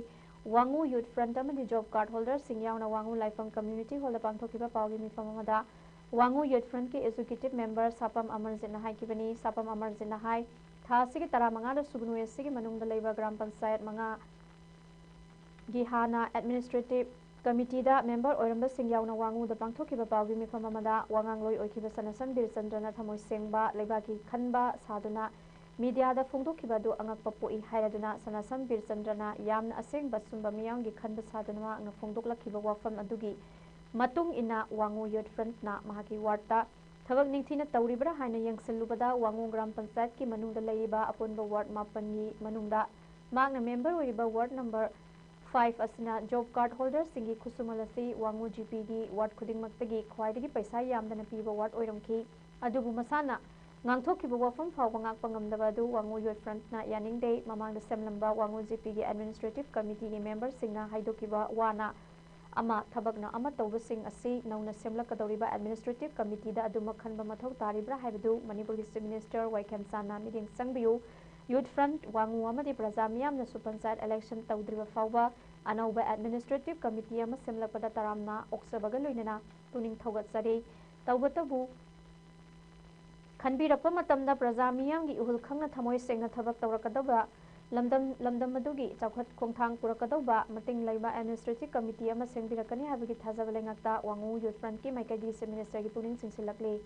ꯋꯥꯉꯨ Youth Front ꯑꯃꯗꯤ job card holderꯁꯤꯡ ꯌꯥꯎꯅ ꯋꯥꯉꯨ ꯂꯥꯏꯐꯝ community hallꯗ ꯄꯥꯡꯊꯣꯛꯈꯤꯕ ꯄꯥꯎꯒꯤ ꯃꯤꯐꯝ ꯑꯃꯗ ꯋꯥꯉꯨ Youth Frontꯀꯤ executive member ꯁꯥꯄꯝ ꯑꯃꯔꯖꯤꯠꯅ ꯍꯥꯏꯈꯤꯕꯅꯤ꯫ ꯁꯥꯄꯝ ꯑꯃꯔꯖꯤꯠꯅ ꯍꯥꯏ, ꯊꯥ ꯑꯁꯤꯒꯤ ꯇꯔꯥꯃꯉꯥꯗ ꯁꯨꯒꯅꯨ ꯑꯁꯤꯒꯤ ꯃꯅꯨꯡꯗ ꯂꯩꯕ ꯒ꯭ꯔꯥꯝ ꯄꯟꯆꯥꯌꯠ ꯃꯉꯥꯒꯤ ꯍꯥꯟꯅ administrative committeeꯗ member ꯑꯣꯏꯔꯝꯕꯁꯤꯡ ꯌꯥꯎꯅ ꯋꯥꯉꯨꯗ ꯄꯥꯡꯊꯣꯛꯈꯤꯕ ꯄꯥꯎꯒꯤ ꯃꯤꯐꯝ ꯑꯃꯗ ꯋꯥꯉꯥꯡꯂꯣꯏ ꯑꯣꯏꯈꯤꯕ ꯁꯅꯥꯁꯝ ꯕꯤꯔꯆꯟꯗ꯭ꯔꯅ ꯊꯃꯣꯏ ꯁꯦꯡꯕ ꯂꯩꯕꯥꯛꯀꯤ ꯈꯟꯕ ꯁꯥꯗꯨꯅ mediaꯗ ꯐꯣꯡꯗꯣꯛꯈꯤꯕ ꯑꯗꯨ ꯑꯉꯛꯄ ꯄꯣꯛꯏ ꯍꯥꯏꯔꯗꯨꯅ ꯁꯅꯥꯁꯝ ꯕꯤꯔꯆꯟꯗ꯭ꯔꯅ ꯌꯥꯝꯅ ꯑꯁꯦꯡꯕ ꯑꯆꯨꯝꯕ ꯃꯤꯌꯥꯝꯒꯤ ꯈꯟꯕ ꯁꯥꯗꯨꯅ ꯃꯍꯥꯛꯅ ꯐꯣꯡꯗꯣꯛꯂꯛꯈꯤꯕ ꯋꯥꯐꯝ ꯑꯗꯨꯒꯤ ꯃꯇꯨꯡ ꯏꯟꯅ ꯋꯥꯉꯨ Youth Frontꯅ ꯃꯍꯥꯛꯀꯤ wardꯇ ꯊꯕꯛ ꯅꯤꯡꯊꯤꯅ ꯇꯧꯔꯤꯕ꯭ꯔꯥ ꯍꯥꯏꯅ ꯌꯦꯡꯁꯤꯜꯂꯨꯕꯗ ꯋꯥꯉꯨ ꯒ꯭ꯔꯥꯝ ꯄꯟꯆꯥꯌꯠꯀꯤ ꯃꯅꯨꯡꯗ ꯂꯩꯔꯤꯕ ꯑꯄꯨꯟꯕ ward ꯃꯥꯄꯟꯒꯤ ꯃꯅꯨꯡꯗ ꯃꯍꯥꯛꯅ member ꯑꯣꯏꯔꯤꯕ ward number five ꯑꯁꯤꯅ job card holderꯁꯤꯡꯒꯤ ꯈꯨꯠꯁꯨꯃꯜ ꯑꯁꯤ ꯋꯥꯉꯨ GPꯒꯤ ward ꯈꯨꯗꯤꯡꯃꯛꯇꯒꯤ ꯈ꯭ꯋꯥꯏꯗꯒꯤ ꯄꯩꯁꯥ ꯌꯥꯝꯗꯅ ꯄꯤꯕ ward ꯑꯣꯏꯔꯝꯈꯤ꯫ ꯑꯗꯨꯕꯨ ꯃꯁꯥꯅ ꯉꯥꯡꯊꯣꯛꯈꯤꯕ ꯋꯥꯐꯝ ꯐꯥꯎꯕ ꯉꯥꯛꯄ ꯉꯝꯗꯕ ꯑꯗꯨ ꯋꯥꯉꯨ Youth Frontꯅ ꯌꯥꯅꯤꯡꯗꯦ꯫ ꯃꯃꯥꯡꯗ ꯁꯦꯝꯂꯝꯕ ꯋꯥꯉꯨ GPꯒꯤ administrative committeeꯒꯤ memberꯁꯤꯡꯅ ꯍꯥꯏꯗꯣꯛꯈꯤꯕ ꯋꯥꯅ ꯑꯃ, ꯊꯕꯛꯅ ꯑꯃ ꯇꯧꯕꯁꯤꯡ ꯑꯁꯤ ꯅꯧꯅ ꯁꯦꯝꯂꯛꯀꯗꯧꯔꯤꯕ administrative committeeꯗ ꯑꯗꯨꯃꯛ ꯈꯟꯕ ꯃꯊꯧ ꯇꯥꯔꯤꯕ꯭ꯔꯥ ꯍꯥꯏꯕꯗꯨ ꯃꯅꯤꯄꯨꯔꯒꯤ Chief Minister ꯋꯥꯏꯈꯦꯝꯆꯥꯟꯅ ꯃꯤꯠꯌꯦꯡ ꯆꯪꯕꯤꯌꯨ꯫ Youth Front, ꯋꯥꯉꯨ ꯑꯃꯗꯤ ꯄ꯭ꯔꯖꯥ ꯃꯤꯌꯥꯝꯅꯁꯨ ꯄꯟꯆꯥꯌꯠ election ꯇꯧꯗ꯭ꯔꯤꯕ ꯐꯥꯎꯕ ꯑꯅꯧꯕ Administrative Committee ꯑꯃ ꯁꯦꯝꯂꯛꯄꯗ ꯇꯔꯥꯝꯅ ꯑꯣꯛꯆꯕꯒ ꯂꯣꯏꯅꯅ ꯄꯨꯛꯅꯤꯡ ꯊꯧꯒꯠꯆꯔꯤ꯫ ꯇꯧꯕꯇꯕꯨ, ꯈꯟꯕꯤꯔꯛꯄ ꯃꯇꯝꯗ ꯄ꯭ꯔꯖꯥ ꯃꯤꯌꯥꯝꯒꯤ ꯏꯍꯨꯜ ꯈꯪꯅ ꯊꯃꯣꯏ ꯁꯦꯡꯅ ꯊꯕꯛ ꯇꯧꯔꯛꯀꯗꯕ, ꯂꯝꯗꯝ, ꯂꯝꯗꯝ ꯑꯗꯨꯒꯤ ꯆꯥꯎꯈꯠ ꯈꯣꯡꯊꯥꯡ ꯄꯨꯔꯛꯀꯗꯧꯕ ꯃꯇꯤꯡ ꯂꯩꯕ Administrative Committee ꯑꯃ ꯁꯦꯝꯕꯤꯔꯛꯀꯅꯤ ꯍꯥꯏꯕꯒꯤ ꯊꯥꯖꯕ ꯂꯩꯉꯥꯛꯇ ꯋꯥꯉꯨ Youth Front ꯀꯤ ꯃꯥꯏꯀꯩꯗꯒꯤ Chief Minister ꯒꯤ ꯄꯨꯛꯅꯤꯡ ꯆꯤꯡꯁꯤꯜꯂꯛꯂꯤ꯫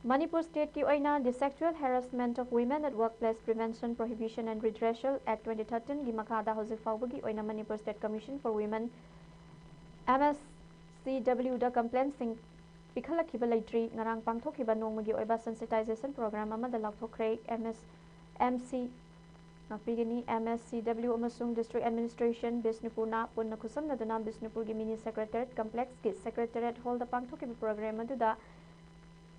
ꯃꯅꯤꯄꯨꯔ state ꯀꯤ ꯑꯣꯏꯅ The Sexual Harassment of Women at Workplace Prevention, Prohibition and Redressal Act twenty thirteen ꯒꯤ ꯃꯈꯥꯗ ꯍꯧꯖꯤꯛ ꯐꯥꯎꯕꯒꯤ ꯑꯣꯏꯅ Manipur State Commission for Women, M S C W, the complaint ꯁꯤꯡ ꯄꯤꯈꯠꯂꯛꯈꯤꯕ ꯂꯩꯇ꯭ꯔꯤ꯫ ꯉꯔꯥꯡ ꯄꯥꯡꯊꯣꯛꯈꯤꯕ ꯅꯣꯡꯃꯒꯤ ꯑꯣꯏꯕ sensitization program ꯑꯃꯗ ꯂꯥꯎꯊꯣꯛꯈ꯭ꯔꯦ꯫ M S, M C, ꯉꯥꯛꯄꯤꯒꯅꯤ꯫ M S C W ꯑꯃꯁꯨꯡ District Administration ꯕꯤꯁꯅꯨꯄꯨꯔꯅ ꯄꯨꯟꯅ ꯈꯨꯠꯁꯝꯅꯗꯨꯅ ꯕꯤꯁꯅꯨꯄꯨꯔꯒꯤ Mini Secretariat Complex ꯀꯤ Secretariat Hall ꯗ ꯄꯥꯡꯊꯣꯛꯈꯤꯕ program ꯑꯗꯨꯗ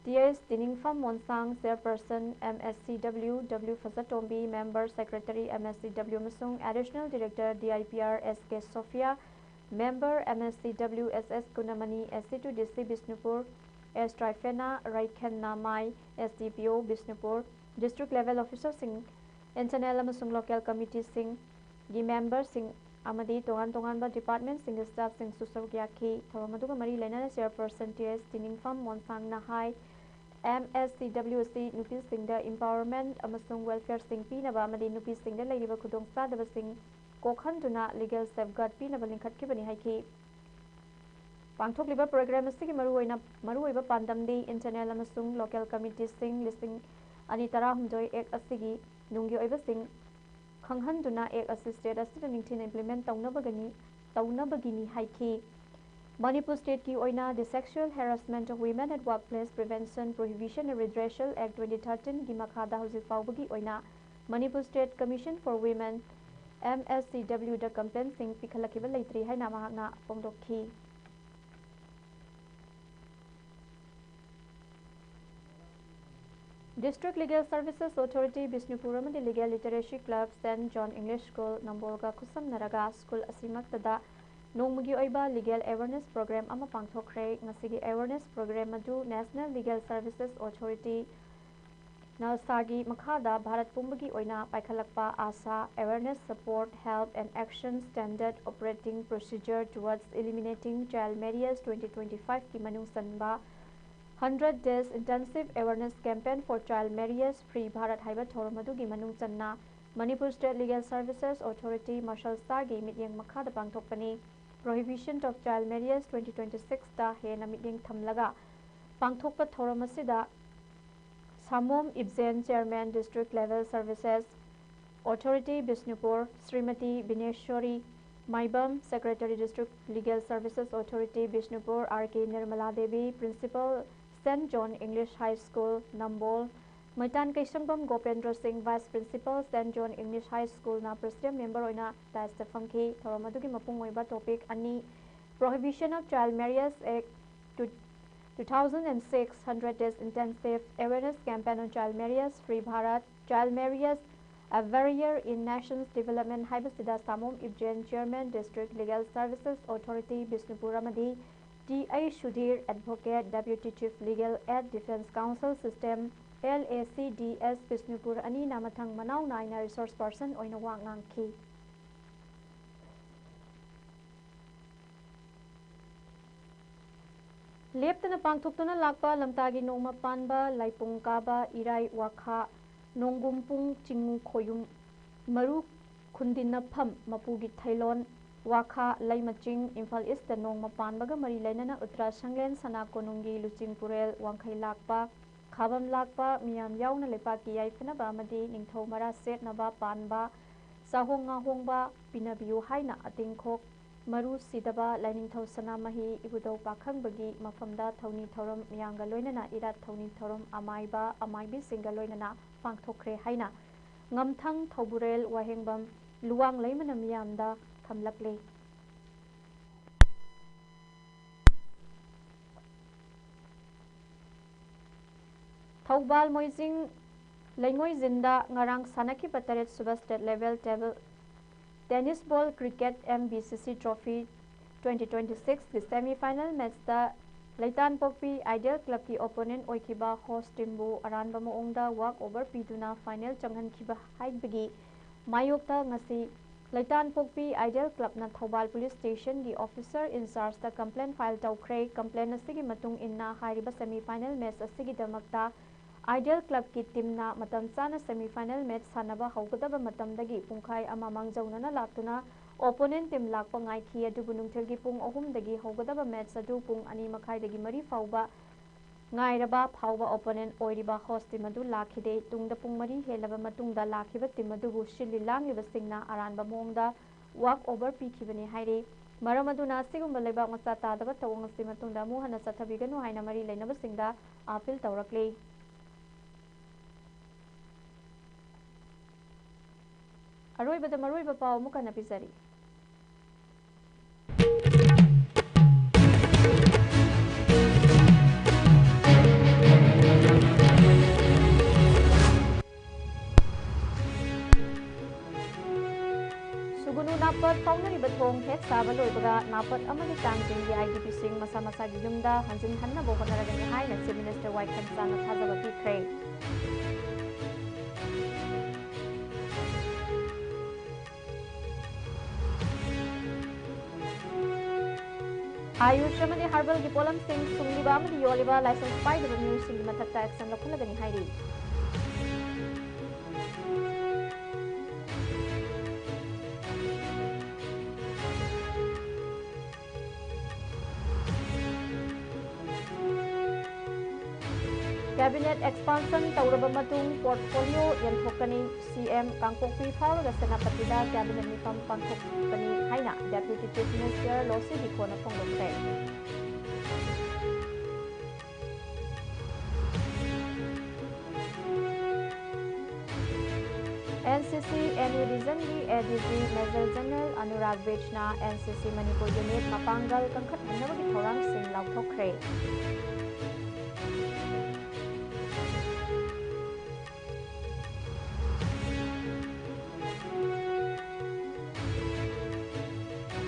T S ꯇꯤꯅꯤꯡꯐꯝ ꯃꯣꯟꯁꯥꯡ, Chairperson, M S C W, W ꯐꯖꯇꯣꯝꯕꯤ, Member Secretary, M S C W, ꯑꯃꯁꯨꯡ Additional Director, D I P R, S K Sophia, Member, M S C W, S S ꯀꯨꯅꯃꯅꯤ, S C two D C Bishnupur, S ꯇ꯭ꯔꯥꯏꯐꯦꯅꯥ, ꯔꯥꯏꯈꯦꯟ ꯅꯥꯃꯥꯏ, S D P O Bishnupur, District Level Officer ꯁꯤꯡ, Internal ꯑꯃꯁꯨꯡ Local Committee ꯁꯤꯡꯒꯤ member ꯁꯤꯡ ꯑꯃꯗꯤ ꯇꯣꯉꯥꯟ ꯇꯣꯉꯥꯟꯕ department ꯁꯤꯡꯒꯤ staff ꯁꯤꯡꯁꯨ ꯁꯔꯨꯛ ꯌꯥꯈꯤ꯫ ꯊꯧꯔꯝ ꯑꯗꯨꯒ ꯃꯔꯤ ꯂꯩꯅꯅ Chairperson T S ꯇꯤꯅꯤꯡꯐꯝ ꯃꯣꯟꯁꯥꯡꯅ ꯍꯥꯏ, M S C W ꯑꯁꯤ ꯅꯨꯄꯤꯁꯤꯡꯗ empowerment ꯑꯃꯁꯨꯡ welfare ꯁꯤꯡ ꯄꯤꯅꯕ ꯑꯃꯗꯤ ꯅꯨꯄꯤꯁꯤꯡꯗ ꯂꯩꯔꯤꯕ ꯈꯨꯗꯣꯡꯆꯥꯗꯕꯁꯤꯡ ꯀꯣꯛꯍꯟꯗꯨꯅ legal safeguard ꯄꯤꯅꯕ ꯂꯤꯡꯈꯠꯈꯤꯕꯅꯤ ꯍꯥꯏꯈꯤ꯫ ꯄꯥꯡꯊꯣꯛꯂꯤꯕ program ꯑꯁꯤꯒꯤ ꯃꯔꯨꯑꯣꯏꯅ, ꯃꯔꯨꯑꯣꯏꯕ ꯄꯥꯟꯗꯝꯗꯤ Internal ꯑꯃꯁꯨꯡ Local Committee ꯁꯤꯡ ꯂꯤꯁꯤꯡ ꯑꯅꯤ ꯇꯔꯥꯍꯨꯝꯗꯣꯏ Act ꯑꯁꯤꯒꯤ ꯅꯨꯡꯒꯤ ꯑꯣꯏꯕꯁꯤꯡ ꯈꯪꯍꯟꯗꯨꯅ Act ꯑꯁꯤ state ꯑꯁꯤꯗ ꯅꯤꯡꯊꯤꯅ implement ꯇꯧꯅꯕꯒꯅꯤ, ꯇꯧꯅꯕꯒꯤꯅꯤ ꯍꯥꯏꯈꯤ꯫ ꯃꯅꯤꯄꯨꯔ state ꯀꯤ ꯑꯣꯏꯅ The Sexual Harassment of Women at Workplace Prevention, Prohibition and Redressal Act twenty thirteen ꯒꯤ ꯃꯈꯥꯗ ꯍꯧꯖꯤꯛ ꯐꯥꯎꯕꯒꯤ ꯑꯣꯏꯅ Manipur State Commission for Women, M S C W the complaint ꯁꯤꯡ ꯄꯤꯈꯠꯂꯛꯈꯤꯕ ꯂꯩꯇ꯭ꯔꯤ ꯍꯥꯏꯅ ꯃꯍꯥꯛꯅ ꯐꯣꯡꯗꯣꯛꯈꯤ꯫ District Legal Services Authority, Bishnupur ꯑꯃꯗꯤ Legal Literacy Club, Saint John English School, ꯅꯝꯕꯣꯜꯒ ꯈꯨꯠꯁꯝꯅꯔꯒ school ꯑꯁꯤꯃꯛꯇꯗ ꯅꯣꯡꯃꯒꯤ ꯑꯣꯏꯕ legal awareness program ꯑꯃ ꯄꯥꯡꯊꯣꯛꯈ꯭ꯔꯦ꯫ ꯉꯁꯤꯒꯤ awareness program ꯑꯗꯨ National Legal Services Authority, ꯅꯥꯜꯁꯥꯒꯤ ꯃꯈꯥꯗ ꯚꯥꯔꯠ ꯄꯨꯝꯕꯒꯤ ꯑꯣꯏꯅ ꯄꯥꯏꯈꯠꯂꯛꯄ ASHA Awareness Support Help and Action Standard Operating Procedure Towards Eliminating Child Marriage twenty twenty-five ꯀꯤ ꯃꯅꯨꯡ ꯆꯟꯕ Hundred Days Intensive Awareness Campaign for Child Marriage Free Bharat ꯍꯥꯏꯕ ꯊꯧꯔꯝ ꯑꯗꯨꯒꯤ ꯃꯅꯨꯡ ꯆꯟꯅ Manipur State Legal Services Authority ꯃꯥꯔꯁꯦꯜꯁꯥꯒꯤ ꯃꯤꯠꯌꯦꯡ ꯃꯈꯥꯗ ꯄꯥꯡꯊꯣꯛꯄꯅꯤ꯫ Prohibition of Child Marriage twenty twenty-six ꯇ ꯍꯦꯟꯅ ꯃꯤꯠꯌꯦꯡ ꯊꯝꯂꯒ ꯄꯥꯡꯊꯣꯛꯄ ꯊꯧꯔꯝ ꯑꯁꯤꯗ ꯁꯥꯃꯣꯝ Ibajen, Chairman District Level Services Authority Bishnupur, Shrimati ꯕꯤꯅꯦꯁ꯭ꯋꯔꯤ ꯃꯥꯏꯕꯝ, Secretary District Legal Services Authority Bishnupur, R K Nirmala Devi, Principal Saint John English High School, Nambol, ꯃꯩꯇꯥꯟ ꯀꯩꯁꯪꯕꯝ ꯒꯣꯄꯦꯟꯗ꯭ꯔ ꯁꯤꯡ, Vice Principal Saint John English High School ꯅ President Member ꯑꯣꯏꯅ dais ꯇ ꯐꯝꯈꯤ꯫ ꯊꯧꯔꯝ ꯑꯗꯨꯒꯤ ꯃꯄꯨꯡ ꯑꯣꯏꯕ topic ꯑꯅꯤ, Prohibition of Child Marriage Act two thousand and six, Hundred Days Intensive Awareness Campaign on Child Marriage, Free Bharat, Child Marriage, A Barrier in Nation's Development ꯍꯥꯏꯕꯁꯤꯗ Samom Ibajen, Chairman District Legal Services Authority Bishnupur ꯑꯃꯗꯤ T H Sudhir, Advocate, Deputy Chief Legal at Defence Counsel System, L A C D S Bishnupur ꯑꯅꯤꯅ ꯃꯊꯪ ꯃꯅꯥꯎ ꯅꯥꯏꯅ resource person ꯑꯣꯏꯅ ꯋꯥ ꯉꯥꯡꯈꯤ꯫ ꯂꯦꯞꯇꯅ ꯄꯥꯡꯊꯣꯛꯇꯨꯅ ꯂꯥꯛꯄ ꯂꯝꯇꯥꯒꯤ ꯅꯣꯡꯃ ꯄꯥꯟꯕ, ꯂꯥꯏꯄꯨꯡ ꯀꯥꯕ, ꯏꯔꯥꯏ ꯋꯥꯈꯥ, ꯅꯣꯡꯒꯨꯝꯄꯨꯡ, ꯆꯤꯡꯉꯨ ꯈꯣꯌꯨꯝ, ꯃꯔꯨ ꯈꯨꯟꯗꯤꯟꯅꯐꯝ, ꯃꯄꯨꯒꯤ ꯊꯩꯂꯣꯟ, ꯋꯥꯈꯥ, ꯂꯩꯃꯆꯤꯡ, ꯏꯝꯐꯥꯜ ꯏꯁꯇ ꯅꯣꯡꯃ ꯄꯥꯟꯕꯒ ꯃꯔꯤ ꯂꯩꯅꯅ ꯎꯇ꯭ꯔꯥ ꯁꯪꯂꯦꯟ, ꯁꯅꯥ ꯀꯣꯅꯨꯡꯒꯤ ꯂꯨꯆꯤꯡ ꯄꯨꯔꯦꯜ, ꯋꯥꯡꯈꯩ ꯂꯥꯛꯄ, ꯈꯥꯕꯝ ꯂꯥꯛꯄ, ꯃꯤꯌꯥꯝ ꯌꯥꯎꯅ ꯂꯩꯄꯥꯛꯀꯤ ꯌꯥꯏꯐꯅꯕ ꯑꯃꯗꯤ ꯅꯤꯡꯊꯧ ꯃꯔꯥ ꯁꯦꯠꯅꯕ ꯄꯥꯟꯕ, ꯆꯥꯍꯣꯡ ꯉꯥꯍꯣꯡꯕ ꯄꯤꯅꯕꯤꯌꯨ ꯍꯥꯏꯅ ꯑꯇꯤꯡꯈꯣꯛ ꯃꯔꯨ ꯁꯤꯗꯕ ꯂꯥꯏꯅꯤꯡꯊꯧ ꯁꯅꯥꯃꯍꯤ ꯏꯕꯨꯙꯧ ꯄꯥꯈꯪꯕꯒꯤ ꯃꯐꯝꯗ ꯊꯧꯅꯤ ꯊꯧꯔꯝ ꯃꯤꯌꯥꯝꯒ ꯂꯣꯏꯅꯅ ꯏꯔꯥꯠ ꯊꯧꯅꯤ ꯊꯧꯔꯝ ꯑꯃꯥꯏꯕ ꯑꯃꯥꯏꯕꯤꯁꯤꯡꯒ ꯂꯣꯏꯅꯅ ꯄꯥꯡꯊꯣꯛꯈ꯭ꯔꯦ ꯍꯥꯏꯅ ꯉꯝꯊꯪ ꯊꯧꯕꯨꯔꯦꯜ ꯋꯥꯍꯦꯡꯕꯝ ꯂꯨꯋꯥꯡ ꯂꯩꯃꯅ ꯃꯤꯌꯥꯝꯗ ꯊꯝꯂꯛꯂꯤ꯫ ꯊꯧꯕꯥꯜ ꯃꯣꯏꯖꯤꯡ ꯂꯩꯉꯣꯏꯖꯤꯟꯗ ꯉꯔꯥꯡ ꯁꯥꯟꯅꯈꯤꯕ ꯇꯔꯦꯠ ꯁꯨꯕ State Level Table Tennis Ball Cricket M B C C Trophy twenty twenty-six ꯀꯤ semi final match ꯇ ꯂꯩꯇꯥꯟꯄꯣꯛꯄꯤ Ideal Clubꯀꯤ opponent ꯑꯣꯏꯈꯤꯕ host teamꯕꯨ ꯑꯔꯥꯟꯕ ꯃꯑꯣꯡꯗ walk over ꯄꯤꯗꯨꯅ final ꯆꯪꯍꯟꯈꯤꯕ ꯍꯥꯏꯕꯒꯤ ꯃꯥꯌꯣꯛꯇ ꯉꯁꯤ ꯂꯩꯇꯥꯟꯄꯣꯛꯄꯤ Ideal Clubꯅ Thoubal Police Stationꯒꯤ officer in chargeꯇ complaint file ꯇꯧꯈ꯭ꯔꯦ꯫ Complaint ꯑꯁꯤꯒꯤ ꯃꯇꯨꯡ ꯏꯟꯅ ꯍꯥꯏꯔꯤꯕ semi final match ꯑꯁꯤꯒꯤꯗꯃꯛꯇ Ideal Clubꯀꯤ teamꯅ ꯃꯇꯝ ꯆꯥꯅ semi final match ꯁꯥꯟꯅꯕ ꯍꯧꯒꯗꯕ ꯃꯇꯝꯗꯒꯤ ꯄꯨꯡꯈꯥꯏ ꯑꯃ ꯃꯥꯡꯖꯧꯅꯅ ꯂꯥꯛꯇꯨꯅ opponent team ꯂꯥꯛꯄ ꯉꯥꯏꯈꯤ, ꯑꯗꯨꯕꯨ ꯅꯨꯡꯊꯤꯜꯒꯤ ꯄꯨꯡ ꯑꯍꯨꯝꯗꯒꯤ ꯍꯧꯒꯗꯕ match ꯑꯗꯨ ꯄꯨꯡ ꯑꯅꯤ ꯃꯈꯥꯏꯗꯒꯤ ꯃꯔꯤ ꯐꯥꯎꯕ ꯉꯥꯏꯔꯕ ꯐꯥꯎꯕ opponent ꯑꯣꯏꯔꯤꯕ host team ꯑꯗꯨ ꯂꯥꯛꯈꯤꯗꯦ꯫ ꯇꯨꯡꯗ ꯄꯨꯡ ꯃꯔꯤ ꯍꯦꯜꯂꯕ ꯃꯇꯨꯡꯗ ꯂꯥꯛꯈꯤꯕ team ꯑꯗꯨꯕꯨ ꯁꯤꯜꯂꯤ ꯂꯥꯡꯂꯤꯕꯁꯤꯡꯅ ꯑꯔꯥꯟꯕ ꯃꯑꯣꯡꯗ walk over ꯄꯤꯈꯤꯕꯅꯤ ꯍꯥꯏꯔꯤ꯫ ꯃꯔꯝ ꯑꯗꯨꯅ ꯑꯁꯤꯒꯨꯝꯕ ꯂꯩꯕꯥꯛ ꯃꯆꯥ ꯇꯥꯗꯕ ꯊꯧꯑꯣꯡ ꯑꯁꯤ ꯃꯇꯨꯡꯗ ꯑꯃꯨꯛ ꯍꯟꯅ ꯆꯠꯊꯕꯤꯒꯅꯨ ꯍꯥꯏꯅ ꯃꯔꯤ ꯂꯩꯅꯕꯁꯤꯡꯗ appeal ꯇꯧꯔꯛꯂꯤ꯫ ꯑꯔꯣꯏꯕꯗ ꯃꯔꯨꯑꯣꯏꯕ ꯄꯥꯎ ꯑꯃꯨꯛ ꯍꯟꯅ ꯄꯤꯖꯔꯤ꯫ ꯁꯨꯒꯨꯅꯨ ꯅꯥꯄꯠ ꯐꯥꯎꯅꯔꯤꯕ ꯊꯣꯡ ꯍꯦꯛ ꯁꯥꯕ ꯂꯣꯏꯕꯒ ꯅꯥꯄꯠ ꯑꯃꯗꯤ ꯇꯥꯡꯖꯤꯡꯒꯤ IDPꯁꯤꯡ ꯃꯁꯥ ꯃꯁꯥꯒꯤ ꯌꯨꯝꯗ ꯍꯟꯖꯤꯟꯍꯟꯅꯕ ꯍꯣꯠꯅꯔꯒꯅꯤ ꯍꯥꯏꯅ Chief Minister ꯋꯥꯏ ꯈꯦꯝꯆꯥꯅ ꯊꯥꯖꯕ ꯄꯤꯈ꯭ꯔꯦ꯫ ꯑꯥꯌꯨꯁ ꯑꯃꯗꯤ ꯍꯔꯕꯜꯒꯤ ꯄꯣꯠꯂꯝꯁꯤꯡ ꯁꯨꯡꯂꯤꯕ ꯑꯃꯗꯤ ꯌꯣꯜꯂꯤꯕ ꯂꯥꯏꯁꯦꯟꯁ ꯄꯥꯏꯗꯕ ꯃꯤꯑꯣꯏꯁꯤꯡꯒꯤ ꯃꯊꯛꯇ action ꯂꯧꯈꯠꯂꯒꯅꯤ ꯍꯥꯏꯔꯤ꯫ Cabinet expansion ꯇꯧꯔꯕ ꯃꯇꯨꯡ portfolio ꯌꯦꯟꯊꯣꯛꯀꯅꯤ꯫ CM ꯀꯥꯡꯄꯣꯛꯄꯤ ꯐꯥꯎꯔꯒ ꯁꯦꯅꯥꯄꯇꯤꯗ cabinet ꯃꯤꯐꯝ ꯄꯥꯡꯊꯣꯛꯀꯅꯤ ꯍꯥꯏꯅ Deputy Chief Minister ꯂꯣꯁꯤ ꯗꯤꯈꯣꯅ ꯐꯣꯡꯗꯣꯛꯈ꯭ꯔꯦ꯫ NCC NA Regionꯒꯤ ADG Major General Anurag ꯕꯤꯖꯅ NCC Manipur unit ꯃꯄꯥꯡꯒꯜ ꯀꯟꯈꯠꯍꯟꯅꯕꯒꯤ ꯊꯧꯔꯥꯡꯁꯤꯡ ꯂꯥꯎꯊꯣꯛꯈ꯭ꯔꯦ꯫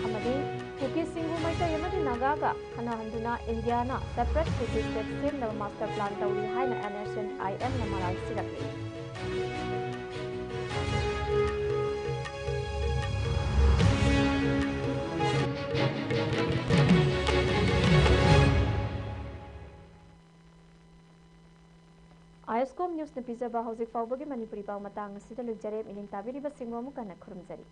ꯑꯃꯗꯤ ꯀꯨꯀꯤꯁꯤꯡꯕꯨ ꯃꯩꯇꯩ ꯑꯃꯗꯤ ꯅꯥꯒꯥ ꯈꯟꯅꯍꯟꯗꯨꯅ ꯏꯟꯗꯤꯌꯥꯅ separate city state ꯁꯦꯝꯅꯕ master plan ꯇꯧꯔꯤ ꯍꯥꯏꯅ NSCN IM ꯅ ꯃꯔꯥꯜ ꯁꯤꯔꯛꯂꯤ꯫ ISCOM News ꯅ ꯄꯤꯖꯕ ꯍꯧꯖꯤꯛ ꯐꯥꯎꯕꯒꯤ ꯃꯅꯤꯄꯨꯔꯤ ꯄꯥꯎ ꯃꯇꯥꯡ ꯑꯁꯤꯗ ꯂꯣꯏꯖꯔꯦ꯫ ꯃꯤꯠꯌꯦꯡ ꯇꯥꯕꯤꯔꯤꯕꯁꯤꯡꯕꯨ ꯑꯃꯨꯛ ꯍꯟꯅ ꯈꯨꯔꯨꯝꯖꯔꯤ꯫